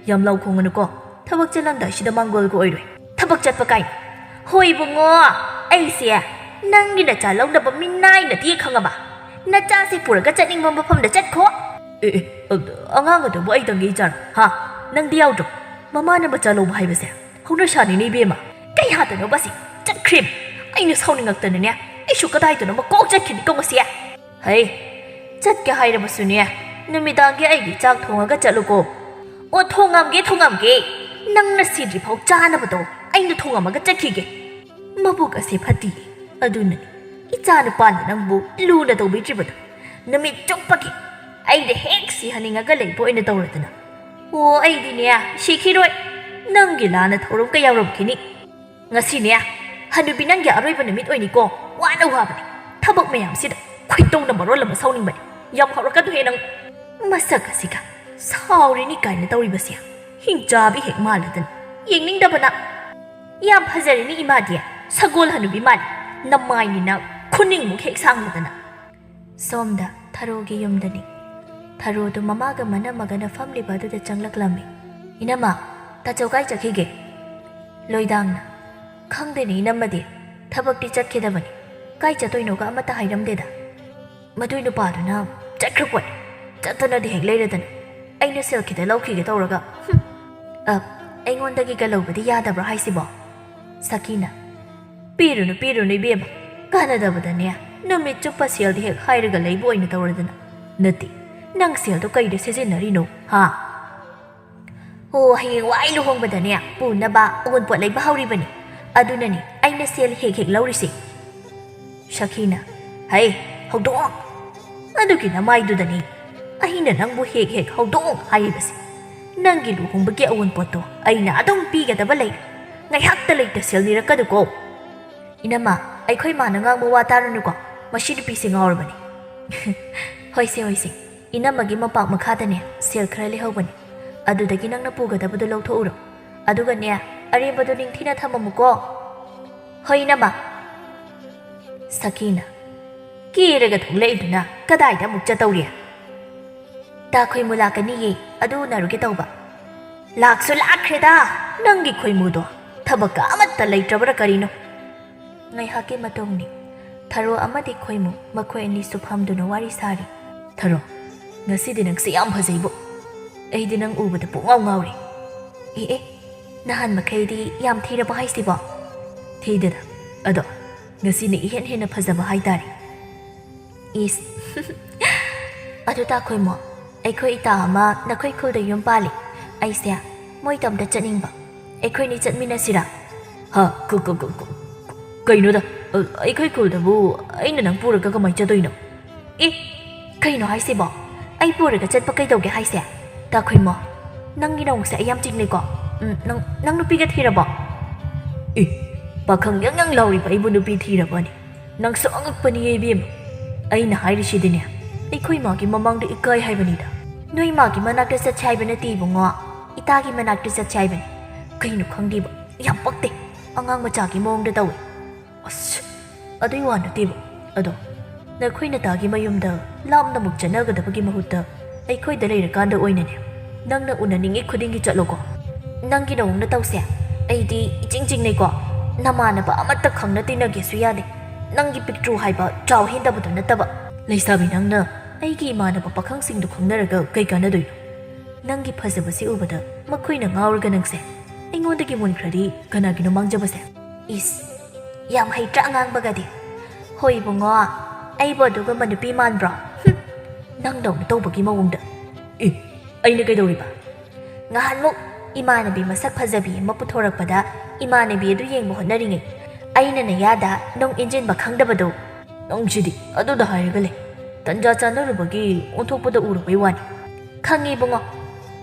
ꯌꯥꯝ ꯂꯥꯎ ꯈꯣꯡꯉꯅꯨꯀꯣ꯫ ꯊꯕꯛ ꯆꯠꯂꯝꯗꯥꯏꯁꯤꯗ ꯃꯥꯡꯒꯣꯜꯒ ꯑꯣꯏꯔꯣꯏ꯫ ꯊꯕꯛ ꯆꯠꯄ ꯀꯥꯏꯅ꯫ ꯍꯣꯏ ꯏꯕꯨꯡꯉꯣ, ꯑꯩꯁꯦ ꯅꯪꯒꯤ ꯅꯆꯥ ꯂꯧꯅꯕ ꯃꯤꯅꯥꯏ ꯅꯠꯇꯦ ꯈꯪꯉꯕ? ꯅꯆꯥꯁꯦ ꯄꯨꯔꯒ ꯆꯠꯅꯤꯡꯕ ꯃꯐꯝꯗ ꯆꯠꯈꯣ꯫" "ꯑꯦ, ꯑꯦ, ꯑꯉꯥꯡ ꯑꯗꯨꯕꯨ ꯑꯩꯗꯪꯒꯤ ꯏꯆꯥꯔꯣ? ꯍꯥ? ꯅꯪꯗꯤ ꯌꯥꯎꯗ꯭ꯔꯣ? ꯃꯃꯥꯅ ꯃꯆꯥ ꯂꯧꯕ ꯍꯥꯏꯕꯁꯦ ꯍꯧꯅꯁꯥꯅꯤꯅꯦ ꯏꯕꯦꯝꯃ꯫" "ꯀꯩ ꯍꯥꯏꯗꯣꯏꯅꯣꯕ ꯁꯤ? ꯆꯠꯈ꯭ꯔꯦ꯫ ꯑꯩꯅ ꯁꯥꯎꯅꯤꯡꯉꯛꯇꯅꯅꯦ, ꯑꯩꯁꯨ ꯀꯗꯥꯏꯗꯅꯣꯃ ꯀꯣꯛ ꯆꯠꯈꯤꯅꯤꯀꯣ ꯉꯁꯤ꯫" "ꯍꯩ, ꯆꯠꯀꯦ ꯍꯥꯏꯔꯕꯁꯨꯅꯦ, ꯅꯨꯃꯤꯗꯥꯡꯒꯤ ꯑꯩꯒꯤ ꯆꯥꯛ ꯊꯣꯡꯉꯒ ꯆꯠꯂꯨꯀꯣ꯫" "ꯑꯣ, ꯊꯣꯡꯉꯝꯒꯦ, ꯊꯣꯡꯉꯝꯒꯦ꯫ ꯅꯪꯅ ꯁꯤꯗ꯭ꯔꯤꯐꯥꯎ ꯆꯥꯅꯕꯗꯣ ꯑꯩꯅ ꯊꯣꯡꯉꯝꯃꯒ ꯆꯠꯈꯤꯒꯦ꯫" "ꯃꯕꯨꯛ ꯑꯁꯦ ꯐꯠꯇꯤ, ꯑꯗꯨꯅꯅꯤ ꯏꯆꯥ ꯅꯨꯄꯥꯅ ꯅꯪꯕꯨ ꯂꯨꯅ ꯇꯧꯕꯤꯗ꯭ꯔꯤꯕꯗꯣ꯫ ꯅꯨꯃꯤꯠ ꯆꯨꯞꯄꯒꯤ ꯑꯩꯗ ꯍꯦꯛ ꯁꯤꯍꯟꯅꯤꯡꯉꯒ ꯂꯩꯕ ꯑꯣꯏꯅ ꯇꯧꯔꯗꯅ꯫ ꯑꯣ, ꯑꯩꯗꯤꯅꯦ, ꯁꯤꯈꯤꯔꯣꯏ꯫ ꯅꯪꯒꯤ ꯂꯥꯟꯅ ꯊꯧꯔꯝ ꯀꯌꯥ ꯌꯥꯎꯔꯝꯈꯤꯅꯤ꯫ ꯉꯁꯤꯅꯦ, "ꯍꯅꯨꯕꯤ, ꯅꯪꯒꯤ ꯑꯔꯣꯏꯕ ꯅꯨꯃꯤꯠ ꯑꯣꯏꯅꯤꯀꯣ꯫ ꯋꯥꯅ ꯋꯥꯕꯅꯦ꯫ ꯊꯕꯛ ꯃꯌꯥꯝꯁꯤꯗ ꯈꯣꯏꯗꯧꯅ ꯃꯔꯣꯜ ꯑꯃ ꯁꯥꯎꯅꯤꯡꯕꯅꯦ꯫ ꯌꯥꯝ ꯍꯧꯔꯛꯀꯗꯣꯍꯦ ꯅꯪ꯫ ꯃꯁꯛ ꯑꯁꯤꯒ ꯁꯥꯎꯔꯤꯅꯤ ꯀꯥꯏꯅ ꯇꯧꯔꯤꯕꯁꯦ꯫ ꯍꯤꯡꯆꯥꯕꯤ ꯍꯦꯛ ꯃꯥꯜꯂꯗꯅ꯫ ꯌꯦꯡꯅꯤꯡꯗꯕꯅ꯫ ꯌꯥꯝ ꯐꯖꯔꯤꯅꯤ ꯏꯃꯥꯗꯤ꯫ ꯁꯒꯣꯜ ꯍꯅꯨꯕꯤ ꯃꯥꯜꯂꯤ꯫ ꯅꯃꯥꯏꯅꯤꯅ ꯈꯨꯅꯤꯡꯃꯨꯛ ꯍꯦꯛ ꯁꯥꯡꯂꯗꯅ"꯫ ꯁꯣꯝꯗ ꯊꯔꯣꯒꯤ ꯌꯨꯝꯗꯅꯤ꯫ ꯊꯔꯣꯗꯨ ꯃꯃꯥꯒ ꯃꯅꯝꯃꯒꯅ ꯐꯝꯂꯤꯕ ꯑꯗꯨꯗ ꯆꯪꯂꯛꯂꯝꯃꯤ꯫ "ꯏꯅꯝꯃ, ꯇꯥꯆꯧ ꯀꯥꯏ ꯆꯠꯈꯤꯒꯦ?" ꯂꯣꯏꯗꯥꯡꯅ꯫ "ꯈꯪꯗꯦꯅꯦ ꯏꯅꯝꯃꯗꯤ, ꯊꯕꯛꯇꯤ ꯆꯠꯈꯤꯗꯕꯅꯤ꯫ ꯀꯥꯏ ꯆꯠꯇꯣꯏꯅꯣꯒ ꯑꯃꯠꯇ ꯍꯥꯏꯔꯝꯗꯦꯗ꯫ ꯃꯗꯨꯏ ꯅꯨꯄꯥꯗꯨꯅ ꯆꯠꯈ꯭ꯔꯄꯣꯠꯅꯤ꯫ ꯆꯠꯇꯅꯗꯤ ꯍꯦꯛ ꯂꯩꯔꯗꯅ꯫ ꯑꯩꯅ ꯁꯦꯜ ꯈꯤꯇ ꯂꯧꯈꯤꯒꯦ ꯇꯧꯔꯒ꯫ ꯍꯨꯝ꯫ ꯑ, ꯑꯩꯉꯣꯟꯗꯒꯤꯒ ꯂꯧꯕꯗꯤ ꯌꯥꯗꯕ꯭ꯔꯣ ꯍꯥꯏꯁꯤꯕꯣ?" ꯁꯈꯤꯅ꯫ "ꯄꯤꯔꯨꯅꯨ, ꯄꯤꯔꯨꯅꯨ ꯏꯕꯦꯝꯃ꯫ ꯀꯥꯟꯅꯗꯕꯗꯅꯦ, ꯅꯨꯃꯤꯠ ꯆꯨꯞꯄ ꯁꯦꯜꯗꯤ ꯍꯦꯛ ꯍꯥꯏꯔꯒ ꯂꯩꯕ ꯑꯣꯏꯅ ꯇꯧꯔꯗꯅ꯫ ꯅꯠꯇꯦ, ꯅꯪ ꯁꯦꯜꯗꯣ ꯀꯩꯗ ꯁꯤꯖꯤꯟꯅꯔꯤꯅꯣ, ꯍꯥ?" "ꯑꯣ, ꯍꯌꯦꯡ ꯋꯥꯏ ꯂꯨꯍꯣꯡꯕꯗꯅꯦ ꯄꯨꯅꯕ ꯑꯋꯨꯟꯄꯣꯠ ꯂꯩꯕ ꯍꯧꯔꯤꯕꯅꯤ꯫ ꯑꯗꯨꯅꯅꯤ ꯑꯩꯅ ꯁꯦꯜ ꯍꯦꯛ ꯍꯦꯛ ꯂꯧꯔꯤꯁꯦ"꯫ ꯁꯈꯤꯅ꯫ "ꯍꯩ, ꯍꯧꯗꯣꯡ! ꯑꯗꯨꯒꯤ ꯅꯃꯥꯏꯗꯨꯗꯅꯤ ꯑꯩꯅ ꯅꯪꯕꯨ ꯍꯦꯛ ꯍꯦꯛ ꯍꯧꯗꯣꯡ ꯍꯥꯏꯔꯤꯕꯁꯦ꯫ ꯅꯪꯒꯤ ꯂꯨꯍꯣꯡꯕꯒꯤ ꯑꯋꯨꯟꯄꯣꯠꯇꯣ ꯑꯩꯅ ꯑꯗꯨꯝ ꯄꯤꯒꯗꯕ ꯂꯩ꯫ ꯉꯥꯏꯍꯥꯛꯇ ꯂꯩꯇ ꯁꯦꯜ ꯅꯤꯔꯛꯀꯅꯨꯀꯣ"꯫ "ꯏꯅꯝꯃ, ꯑꯩꯈꯣꯏ ꯃꯥꯅ ꯉꯥꯡꯕ ꯋꯥ ꯇꯥꯔꯨꯅꯨꯀꯣ꯫ ꯃꯁꯤ ꯅꯨꯄꯤꯁꯦ ꯉꯥꯎꯔꯕꯅꯤ"꯫ "ꯍꯣꯏꯁꯦ, ꯍꯣꯏꯁꯦ꯫ ꯏꯅꯝꯃꯒꯤ ꯃꯄꯥꯛ ꯃꯈꯥꯗꯅꯦ ꯁꯦꯜ ꯈꯔ ꯂꯩꯍꯧꯕꯅꯤ꯫ ꯑꯗꯨꯗꯒꯤ ꯅꯪꯅ ꯄꯨꯒꯗꯕꯗꯨ ꯂꯧꯊꯣꯛꯎꯔꯣ꯫ ꯑꯗꯨꯒꯅꯦ, ꯑꯔꯦꯝꯕꯗꯨ ꯅꯤꯡꯊꯤꯅ ꯊꯝꯃꯝꯃꯨꯀꯣ"꯫ "ꯍꯣꯏ, ꯏꯅꯝꯃ"꯫ ꯁꯈꯤꯅ꯫ "ꯀꯦꯔꯒ ꯊꯣꯛꯂꯛꯏꯗꯨꯅ ꯀꯗꯥꯏꯗ ꯑꯃꯨꯛ ꯆꯠꯇꯧꯔꯤ?" "ꯇꯥ ꯈꯣꯏꯃꯨ ꯂꯥꯛꯀꯅꯤꯌꯦ, ꯑꯗꯨ ꯎꯅꯔꯨꯒꯦ ꯇꯧꯕ"꯫ "ꯂꯥꯛꯁꯨ ꯂꯥꯛꯈ꯭ꯔꯦꯗ, ꯅꯪꯒꯤ ꯈꯣꯏꯃꯨꯗꯣ꯫ ꯊꯕꯛꯀ ꯑꯃꯠꯇ ꯂꯩꯇ꯭ꯔꯕ꯭ꯔꯥ ꯀꯔꯤꯅꯣ?" ꯉꯥꯏꯍꯥꯛꯀꯤ ꯃꯇꯨꯡꯅꯤ꯫ ꯊꯔꯣ ꯑꯃꯗꯤ ꯈꯣꯏꯃꯨ ꯃꯈꯣꯏ ꯑꯅꯤꯁꯨ ꯐꯝꯗꯨꯅ ꯋꯥꯔꯤ ꯁꯥꯔꯤ꯫ "ꯊꯔꯣ, ꯉꯁꯤꯗꯤ ꯅꯪꯁꯦ ꯌꯥꯝ ꯐꯖꯩꯕꯣ꯫ ꯑꯩꯗꯤ ꯅꯪ ꯎꯕꯗ ꯄꯨꯡꯉꯥꯎ ꯉꯥꯎꯔꯦ"꯫ "ꯑꯦ ꯑꯦ, ꯅꯍꯥꯟ ꯃꯈꯩꯗꯤ ꯌꯥꯝ ꯊꯤꯔꯕ ꯍꯥꯏꯁꯤꯕꯣ?" "ꯊꯤꯗꯦꯗ꯫ ꯑꯗꯣ ꯉꯁꯤꯅ ꯏꯍꯦꯟ ꯍꯦꯟꯅ ꯐꯖꯕ ꯍꯥꯏꯇꯥꯔꯦ"꯫ "ꯏꯁ"꯫ "ꯑꯗꯨ ꯇꯥ ꯈꯣꯏꯃꯨ, ꯑꯩꯈꯣꯏ ꯏꯇꯥ ꯑꯃ ꯅꯈꯣꯏ ꯈꯨꯜꯗ ꯌꯨꯝ ꯄꯥꯜꯂꯤ꯫ ꯑꯩꯁꯦ ꯃꯣꯏꯗ ꯑꯝꯇ ꯆꯠꯅꯤꯡꯕ꯫ ꯑꯩꯈꯣꯏꯅꯤ ꯆꯠꯃꯤꯟꯅꯁꯤꯔꯥ?" "ꯍꯥ? ꯀ-, ꯀ-, ꯀ-, ꯀ-, ꯀꯩꯅꯣꯗ? ꯑ, ꯑꯩꯈꯣꯏ ꯈꯨꯜꯗꯕꯨ ꯑꯩꯅ ꯅꯪ ꯄꯨꯔꯒ ꯀꯃꯥꯏ ꯆꯠꯇꯣꯏꯅꯣ?" "ꯑꯦ, ꯀꯩꯅꯣ ꯍꯥꯏꯁꯤꯕꯣ? ꯑꯩ ꯄꯨꯔꯒ ꯆꯠꯄ ꯀꯩꯗꯧꯒꯦ ꯍꯥꯏꯁꯦ? ꯇꯥ ꯈꯣꯏꯃꯨ, ꯅꯪꯒꯤ ꯅꯑꯣꯡꯁꯦ ꯑꯩ ꯌꯥꯝ ꯆꯤꯡꯅꯩꯀꯣ꯫ ꯎꯝ, ꯅꯪ, ꯅꯪ ꯅꯨꯄꯤꯒ ꯊꯤꯔꯕꯣ?" "ꯑꯦ, ꯄꯥꯈꯪ ꯌꯪ ꯌꯪ ꯂꯥꯎꯔꯤꯕ ꯑꯩꯕꯨ ꯅꯨꯄꯤ ꯊꯤꯔꯕꯅꯤ꯫ ꯅꯪꯁꯨ ꯑꯉꯛꯄꯅꯤ ꯏꯕꯦꯝꯃ꯫ ꯑꯩꯅ ꯍꯥꯏꯔꯤꯁꯤꯗꯤꯅꯦ, ꯑꯩꯈꯣꯏ ꯃꯥꯒꯤ ꯃꯃꯥꯡꯗ ꯏꯀꯥꯏ ꯍꯥꯏꯕꯅꯤꯗ꯫ ꯅꯣꯏ ꯃꯥꯒꯤ ꯃꯅꯥꯛꯇ ꯆꯠꯁꯦ ꯍꯥꯏꯕ ꯅꯠꯇꯦ ꯏꯕꯨꯡꯉꯣ, ꯏꯇꯥꯒꯤ ꯃꯅꯥꯛꯇ ꯆꯠꯁꯦ ꯍꯥꯏꯕꯅꯤ꯫ ꯀꯩꯅꯣ ꯈꯪꯗꯦꯕ, ꯌꯥꯝ ꯄꯛꯇꯦ꯫ ꯑꯉꯥꯡ ꯃꯆꯥꯒꯤ ꯃꯑꯣꯡꯗ ꯇꯧꯏ꯫ ꯑꯁ, ꯑꯗꯨꯏ ꯋꯥ ꯅꯠꯇꯦꯕ꯫ ꯑꯗꯣ ꯅꯈꯣꯏ ꯅꯇꯥꯒꯤ ꯃꯌꯨꯝꯗ ꯂꯥꯞꯅ ꯑꯃꯨꯛ ꯆꯠꯅꯒꯗꯕꯒꯤ ꯃꯍꯨꯠꯇ ꯑꯩꯈꯣꯏꯗ ꯂꯩꯔꯀꯥꯟꯗ ꯑꯣꯏꯅꯅꯦ, ꯅꯪꯅ ꯎꯅꯅꯤꯡꯉꯤ ꯈꯨꯗꯤꯡꯒꯤ ꯆꯠꯂꯣꯀꯣ꯫ ꯅꯪꯒꯤ ꯅꯑꯣꯡ ꯅꯇꯧꯁꯦ ꯑꯩꯗꯤ ꯏꯆꯤꯡ ꯆꯤꯡꯅꯩꯀꯣ꯫ ꯅꯃꯥꯟꯅꯕ ꯑꯃꯠꯇ ꯈꯪꯅ ꯇꯤꯟꯅꯒꯦꯁꯨ ꯌꯥꯗꯦ꯫ ꯅꯪꯒꯤ ꯄꯤꯛꯇ꯭ꯔꯨ ꯍꯥꯏꯕ ꯆꯥꯎ ꯍꯦꯟꯗꯕꯗꯨ ꯅꯠꯇꯕ꯫ ꯂꯩꯁꯥꯕꯤ ꯅꯪꯅ ꯑꯩꯒꯤ ꯏꯃꯥꯟꯅꯕ ꯄꯥꯈꯪꯁꯤꯡꯗꯨ ꯈꯪꯅꯔꯒ ꯀꯩ ꯀꯥꯟꯅꯗꯣꯏꯅꯣ? ꯅꯪꯒꯤ ꯐꯖꯕꯁꯤ ꯎꯕꯗ ꯃꯈꯣꯏꯅ ꯉꯥꯎꯔꯒ ꯅꯪꯁꯦ ꯑꯩꯉꯣꯟꯗꯒꯤ ꯃꯨꯟꯈ꯭ꯔꯗꯤ ꯀꯅꯥꯒꯤꯅꯣ ꯃꯥꯡꯖꯕꯁꯦ? ꯏꯁ, ꯌꯥꯝ ꯍꯩꯇ꯭ꯔꯥ ꯑꯉꯥꯡꯕꯒꯗꯤ? ꯍꯣꯏ ꯏꯕꯨꯡꯉꯣ, ꯑꯩꯕꯨ ꯑꯗꯨꯒꯨꯝꯕ ꯅꯨꯄꯤ ꯃꯥꯟꯕ꯭ꯔꯣ? ꯍꯨꯝ, ꯅꯪꯗꯧꯅ ꯇꯧꯕꯒꯤ ꯃꯑꯣꯡꯗ꯫ ꯑꯦ, ꯑꯩꯅ ꯀꯩꯗꯧꯔꯤꯕ? ꯉꯍꯥꯟꯃꯨꯛ ꯏꯃꯥꯟꯅꯕꯤ ꯃꯁꯛ ꯐꯖꯕꯤ ꯑꯃ ꯄꯨꯊꯣꯔꯛꯄꯗ ꯏꯃꯥꯟꯅꯕꯤ ꯑꯗꯨ ꯌꯦꯡꯕ ꯍꯣꯠꯅꯔꯤꯉꯩ ꯑꯩꯅ ꯅꯌꯥꯗ ꯅꯨꯡ ꯏꯟꯖꯤꯟꯕ ꯈꯪꯗꯕꯗꯣ꯫ ꯅꯪꯁꯤꯗꯤ ꯑꯗꯨꯗ ꯍꯥꯏꯔꯒ ꯂꯩ꯫ ꯇꯟꯖꯥ ꯆꯥꯅꯔꯨꯕꯒꯤ ꯑꯣꯟꯊꯣꯛꯄꯗ ꯎꯔꯨꯕꯩ ꯋꯥꯅꯤ꯫ ꯈꯪꯉꯤ ꯏꯕꯨꯡꯉꯣ,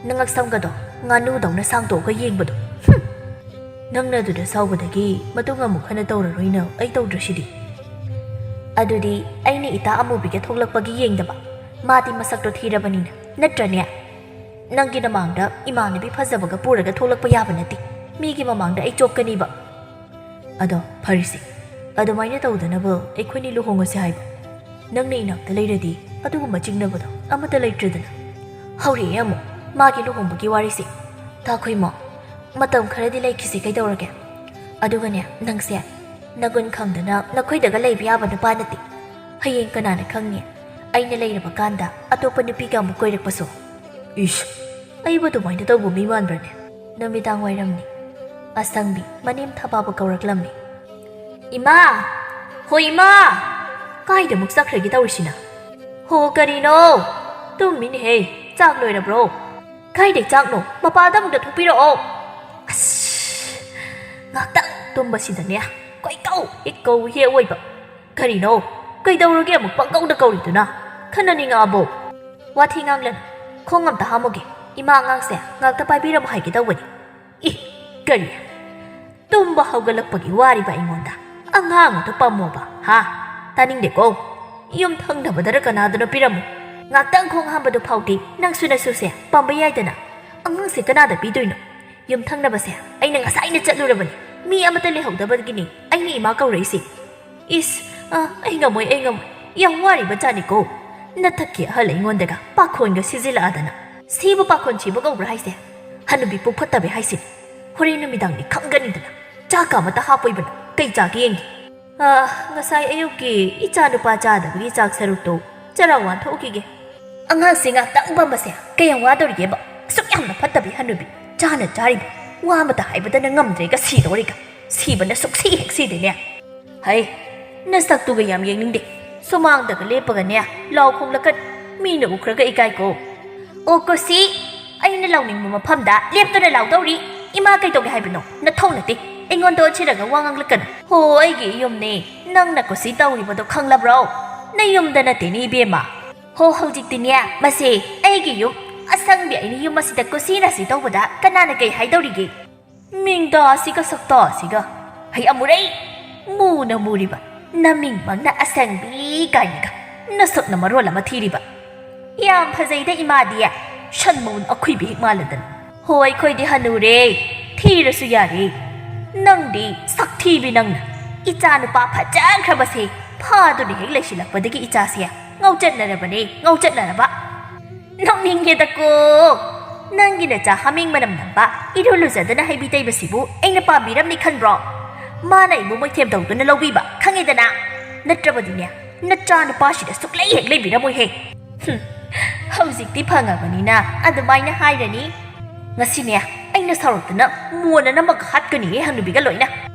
ꯅꯉꯛꯁꯝꯒꯗꯣ ꯉꯥꯅꯨꯗꯧꯅ ꯁꯥꯡꯗꯣꯛꯑꯒ ꯌꯦꯡꯕꯗꯣ꯫ ꯍꯨꯝ! ꯅꯪꯅ ꯑꯗꯨꯗ ꯁꯥꯎꯕꯗꯒꯤ ꯃꯇꯨꯡ ꯑꯃꯨꯛ ꯍꯟꯅ ꯇꯧꯔꯔꯣꯏꯅ ꯑꯩ ꯇꯧꯗ꯭ꯔꯁꯤꯗꯤ꯫ ꯑꯗꯨꯗꯤ ꯑꯩꯅ ꯏꯇꯥ ꯑꯃꯨꯕꯤꯒ ꯊꯣꯛꯂꯛꯄꯒꯤ ꯌꯦꯡꯗꯕ? ꯃꯥꯗꯤ ꯃꯁꯛꯇꯣ ꯊꯤꯔꯕꯅꯤꯅ, ꯅꯠꯇ꯭ꯔꯅꯦ? ꯅꯪꯒꯤ ꯅꯃꯥꯡꯗ ꯏꯃꯥꯟꯅꯕꯤ ꯐꯖꯕꯒ ꯄꯨꯔꯒ ꯊꯣꯛꯂꯛꯄ ꯌꯥꯕ ꯅꯠꯇꯦ꯫ ꯃꯤꯒꯤ ꯃꯃꯥꯡꯗ ꯑꯩ ꯆꯣꯞꯀꯅꯤꯕ꯫ ꯑꯗꯣ ꯐꯔꯦꯁꯦ, ꯑꯗꯨꯃꯥꯏꯅ ꯇꯧꯗꯅꯕ ꯑꯩꯈꯣꯏꯅꯤ ꯂꯨꯍꯣꯡꯉꯁꯦ ꯍꯥꯏꯕ꯫ ꯅꯪꯅ ꯏꯅꯥꯛꯇ ꯂꯩꯔꯗꯤ ꯑꯗꯨꯒꯨꯝꯕ ꯆꯤꯡꯅꯕꯗꯣ ꯑꯃꯠꯇ ꯂꯩꯇ꯭ꯔꯦꯗꯅ꯫ ꯍꯧꯔꯛꯑꯦ ꯑꯃꯨꯛ ꯃꯥꯒꯤ ꯂꯨꯍꯣꯡꯕꯒꯤ ꯋꯥꯔꯤꯁꯦ꯫ ꯇꯥꯈꯣꯏꯃꯣ, ꯃꯇꯝ ꯈꯔꯗꯤ ꯂꯩꯈꯤꯁꯦ ꯀꯩꯗꯧꯔꯒꯦ? ꯑꯗꯨꯒꯅꯦ, ꯅꯪꯁꯦ ꯅꯒꯨꯟ ꯈꯪꯗꯅ ꯅꯈꯣꯏꯗꯒ ꯂꯩꯕ ꯌꯥꯕ ꯅꯨꯄꯥ ꯅꯠꯇꯦ꯫ ꯍꯌꯦꯡ ꯀꯅꯥꯅ ꯈꯪꯅꯤ, ꯑꯩꯅ ꯂꯩꯔꯕ ꯀꯥꯟꯗ ꯑꯇꯣꯞꯄ ꯅꯨꯄꯤꯒ ꯑꯃꯨꯛ ꯀꯣꯏꯔꯛꯄꯁꯨ꯫ ꯏꯁ, ꯑꯩꯕꯨ ꯑꯗꯨꯃꯥꯏꯅ ꯇꯧꯕ ꯃꯤ ꯃꯥꯟꯕ꯭ꯔꯅꯦ? ꯅꯨꯃꯤꯗꯥꯡ ꯋꯥꯏꯔꯝꯅꯤ꯫ ꯑꯁꯪꯕꯤ ꯃꯅꯦꯝ ꯊꯕꯥꯕꯨ ꯀꯧꯔꯛꯂꯝꯃꯤ꯫ "ꯏꯃꯥ! ꯍꯣ ꯏꯃꯥ! ꯀꯥꯏꯗ ꯑꯃꯨꯛ ꯆꯠꯈ꯭ꯔꯒꯦ ꯇꯧꯔꯤꯁꯤꯅ? ꯍꯣ ꯀꯔꯤꯅꯣ? ꯇꯨꯝꯃꯤꯅꯦꯍꯦ꯫ ꯆꯥꯛ ꯂꯣꯏꯔꯕ꯭ꯔꯣ? ꯀꯥꯏꯗꯩ ꯆꯥꯛꯅꯣ? ꯃꯄꯥꯟꯗ ꯑꯃꯨꯛꯇ ꯊꯣꯛꯄꯤꯔꯛꯑꯣ꯫" ꯑꯁ! ꯉꯥꯛꯇꯪ ꯇꯨꯝꯕꯁꯤꯗꯅꯦ ꯀꯣꯏꯀꯧ ꯍꯦꯛ ꯀꯧꯏ ꯍꯦꯛ ꯑꯣꯏꯕ꯫ ꯀꯔꯤꯅꯣ? ꯀꯩꯗꯧꯔꯒꯦ ꯑꯃꯨꯛ ꯄꯪꯀꯧꯗ ꯀꯧꯔꯤꯗꯨꯅ? ꯈꯟꯅꯅꯤꯡꯉꯛꯑꯕꯣ? ꯋꯥꯊꯤ ꯉꯥꯡꯂꯅꯨ꯫ ꯈꯣꯡ ꯑꯝꯇ ꯍꯥꯝꯃꯨꯒꯦ꯫ ꯏꯃꯥ ꯑꯉꯥꯡꯁꯦ ꯉꯥꯛꯇ ꯄꯥꯏꯕꯤꯔꯝꯃꯨ ꯍꯥꯏꯒꯦ ꯇꯧꯕꯅꯤ꯫ ꯏ! ꯀꯔꯤ? ꯇꯨꯝꯕ ꯍꯧꯒꯠꯂꯛꯄꯒꯤ ꯋꯥꯔꯤꯕ ꯑꯩꯉꯣꯟꯗ꯫ ꯑꯉꯥꯡ ꯑꯗꯨ ꯄꯝꯃꯣꯕ, ꯍꯥ? ꯇꯥꯅꯤꯡꯗꯦꯀꯣ꯫ ꯌꯨꯝ ꯊꯪꯅꯕꯗꯔ ꯀꯅꯥꯗꯅꯣ ꯄꯤꯔꯝꯃꯨ꯫ ꯉꯥꯛꯇꯪ ꯈꯣꯡ ꯍꯥꯝꯕꯗꯨ ꯐꯥꯎꯗꯤ ꯅꯪꯁꯨ ꯅꯁꯨꯁꯦ ꯄꯝꯕ ꯌꯥꯏꯗꯅ꯫ ꯑꯉꯥꯡꯁꯦ ꯀꯅꯥꯗ ꯄꯤꯗꯣꯏꯅꯣ? ꯌꯨꯝ ꯊꯪꯅꯕꯁꯦ ꯑꯩꯅ ꯉꯁꯥꯏꯅ ꯆꯠꯂꯨꯔꯕꯅꯤ꯫ ꯃꯤ ꯑꯃꯠꯇ ꯂꯩꯍꯧꯗꯕꯒꯤꯅꯤ ꯑꯩꯅ ꯏꯃꯥ ꯀꯧꯔꯛꯏꯁꯦ꯫ ꯏꯁ, ꯑ, ꯑꯩ ꯉꯝꯃꯣꯏ, ꯑꯩ ꯉꯝꯃꯣꯏ꯫ ꯌꯥꯝ ꯋꯥꯔꯤꯕ ꯖꯥꯠꯅꯤꯀꯣ꯫ ꯅꯊꯛꯀꯤ ꯑꯍꯜ ꯑꯩꯉꯣꯟꯗꯒ ꯄꯥꯈꯣꯟꯒ ꯁꯤꯖꯤꯜꯂꯛꯑꯗꯅ꯫ ꯁꯤꯕꯨ ꯄꯥꯈꯣꯟ ꯁꯤꯕ ꯀꯧꯕ꯭ꯔꯥ ꯍꯥꯏꯁꯦ? ꯍꯅꯨꯕꯤ ꯄꯨꯛ ꯐꯠꯇꯕꯤ ꯍꯥꯏꯁꯤꯅꯤ꯫ ꯍꯣꯔꯦꯟ ꯅꯨꯃꯤꯗꯥꯡꯗꯤ ꯈꯪꯒꯅꯤꯗꯅ꯫ ꯆꯥꯛꯀ ꯑꯃꯠꯇ ꯍꯥꯞꯄꯣꯏꯕꯅ꯫ ꯀꯩ ꯆꯥꯒꯦ ꯌꯦꯡꯒꯦ꯫ ꯑ, ꯉꯁꯥꯏ ꯑꯌꯨꯛꯀꯤ ꯏꯆꯥ ꯅꯨꯄꯥ ꯆꯥꯗꯕꯒꯤ ꯆꯥꯛ ꯁꯔꯨꯛꯇꯣ ꯆꯔꯥ ꯋꯥꯟꯊꯣꯛꯎꯈꯤꯒꯦ꯫ ꯑꯉꯥꯡꯁꯦ ꯉꯥꯛꯇꯪ ꯄꯝꯕꯁꯦ ꯀꯌꯥꯝ ꯋꯥꯗꯧꯔꯤꯒꯦꯕ? ꯑꯁꯨꯛ ꯌꯥꯝꯅ ꯐꯠꯇꯕꯤ ꯍꯅꯨꯕꯤ꯫ ꯆꯥꯅ ꯆꯥꯔꯤꯕ ꯋꯥ ꯑꯃꯇ ꯍꯥꯏꯕꯗꯅ ꯉꯝꯗ꯭ꯔꯦꯒ ꯁꯤꯗꯧꯔꯤꯒ꯫ ꯁꯤꯕꯅ ꯁꯨꯛꯁꯤ ꯍꯦꯛ ꯁꯤꯗꯦꯅꯦ꯫ ꯍꯩ, ꯅꯁꯛꯇꯨꯒ ꯌꯥꯝ ꯌꯦꯡꯅꯤꯡꯗꯦ꯫ ꯁꯨꯃꯥꯡꯗꯒ ꯂꯦꯞꯄꯒꯅꯦ ꯂꯥꯎ ꯈꯣꯡꯂꯛꯀꯅꯤ꯫ ꯃꯤꯅ ꯎꯈ꯭ꯔꯒ ꯏꯀꯥꯏꯀꯣ꯫ ꯑꯣ ꯀꯣꯁꯤ, ꯑꯩꯅ ꯂꯥꯎꯅꯤꯡꯕ ꯃꯐꯝꯗ ꯂꯦꯞꯇꯨꯅ ꯂꯥꯎꯗꯧꯔꯤ꯫ ꯏꯃꯥ ꯀꯩꯗꯧꯒꯦ ꯍꯥꯏꯕꯅꯣ? ꯅꯊꯧ ꯅꯠꯇꯦ꯫ ꯑꯩꯉꯣꯟꯗ ꯑꯣꯠꯁꯤꯜꯂꯒ ꯋꯥ ꯉꯥꯡꯂꯛꯀꯅꯨ꯫ ꯍꯣ, ꯑꯩꯒꯤ ꯌꯨꯝꯅꯦ꯫ ꯅꯪꯅ ꯀꯣꯁꯤ ꯇꯧꯔꯤꯕꯗꯣ ꯈꯪꯂꯕ꯭ꯔꯣ? ꯅꯌꯨꯝꯗ ꯅꯠꯇꯦꯅꯦ ꯏꯕꯦꯝꯃ꯫ ꯍꯣ, ꯍꯧꯖꯤꯛꯇꯤꯅꯦ, ꯃꯁꯦ ꯑꯩꯒꯤ ꯌꯨꯝ꯫ ꯑꯁꯪꯕꯤ ꯑꯩꯅ ꯌꯨꯝ ꯑꯁꯤꯗ ꯀꯨꯁꯤ ꯔꯥꯁꯤ ꯇꯧꯕꯗ ꯀꯅꯥꯅ ꯀꯩ ꯍꯥꯏꯗꯧꯔꯤꯒꯦ? ꯃꯤꯡꯗꯥꯁꯤꯒ ꯁꯛꯇꯥꯁꯤꯒ꯫ ꯍꯩ ꯑꯃꯨꯔꯩ! ꯃꯨꯅ ꯃꯨꯔꯤꯕ ꯅꯃꯤꯡꯃꯛꯅ ꯑꯁꯪꯕꯤ ꯀꯥꯏꯅꯒ꯫ ꯅꯁꯛꯅ ꯃꯔꯣꯜ ꯑꯃ ꯊꯤꯔꯤꯕ꯫ ꯌꯥꯝ ꯐꯖꯩꯗ ꯏꯃꯥꯗꯤ꯫ ꯁꯟ ꯃꯎꯟ ꯑꯈꯨꯏꯕꯤ ꯍꯦꯛ ꯃꯥꯜꯂꯗꯅ꯫ ꯍꯣ, ꯑꯩꯈꯣꯏꯗꯤ ꯍꯅꯨꯔꯦ꯫ ꯊꯤꯔꯁꯨ ꯌꯥꯔꯦ꯫ ꯅꯪꯗꯤ ꯁꯛꯊꯤꯕꯤ ꯅꯪꯅ꯫ ꯏꯆꯥ ꯅꯨꯄꯥ ꯐꯖꯈ꯭ꯔꯕꯁꯦ ꯐꯥꯗꯨꯅ ꯍꯦꯛ ꯂꯩꯁꯤꯜꯂꯛꯄꯗꯒꯤ ꯏꯆꯥꯁꯦ ꯉꯧꯆꯠꯅꯔꯕꯅꯦ, ꯉꯧꯆꯠꯅꯔꯕ꯫ ꯅꯣꯛꯅꯤꯡꯉꯦꯗꯀꯣ꯫ ꯅꯪꯒꯤ ꯅꯆꯥ ꯍꯥꯃꯦꯡ ꯃꯅꯝ ꯅꯝꯕ, ꯏꯔꯨ ꯂꯨꯖꯗꯅ ꯍꯩꯕꯤ ꯇꯩꯕꯁꯤꯕꯨ ꯑꯩꯅ ꯄꯥꯝꯕꯤꯔꯝꯅꯤ ꯈꯟꯕ꯭ꯔꯣ? ꯃꯥꯅ ꯑꯩꯕꯨ ꯃꯣꯏꯊꯦꯝ ꯇꯧꯗꯨꯅ ꯂꯧꯕꯤꯕ, ꯈꯪꯉꯦꯗꯅ? ꯅꯠꯇ꯭ꯔꯕꯗꯤꯅꯦ, ꯅꯆꯥ ꯅꯨꯄꯥꯁꯤꯗ ꯁꯨꯛꯂꯩ ꯍꯦꯛ ꯂꯩꯕꯤꯔꯝꯃꯣꯏꯍꯦ꯫ ꯍꯨꯝ, ꯍꯧꯖꯤꯛꯇꯤ ꯐꯪꯉꯕꯅꯤꯅ ꯑꯗꯨꯃꯥꯏꯅ ꯍꯥꯏꯔꯅꯤ꯫ ꯉꯁꯤꯅꯦ, ꯑꯩꯅ ꯁꯥꯎꯔꯛꯇꯅ ꯃꯣꯟꯅ ꯅꯝꯃꯒ ꯍꯥꯠꯀꯅꯤꯍꯦ ꯍꯅꯨꯕꯤꯒ ꯂꯣꯏꯅ꯫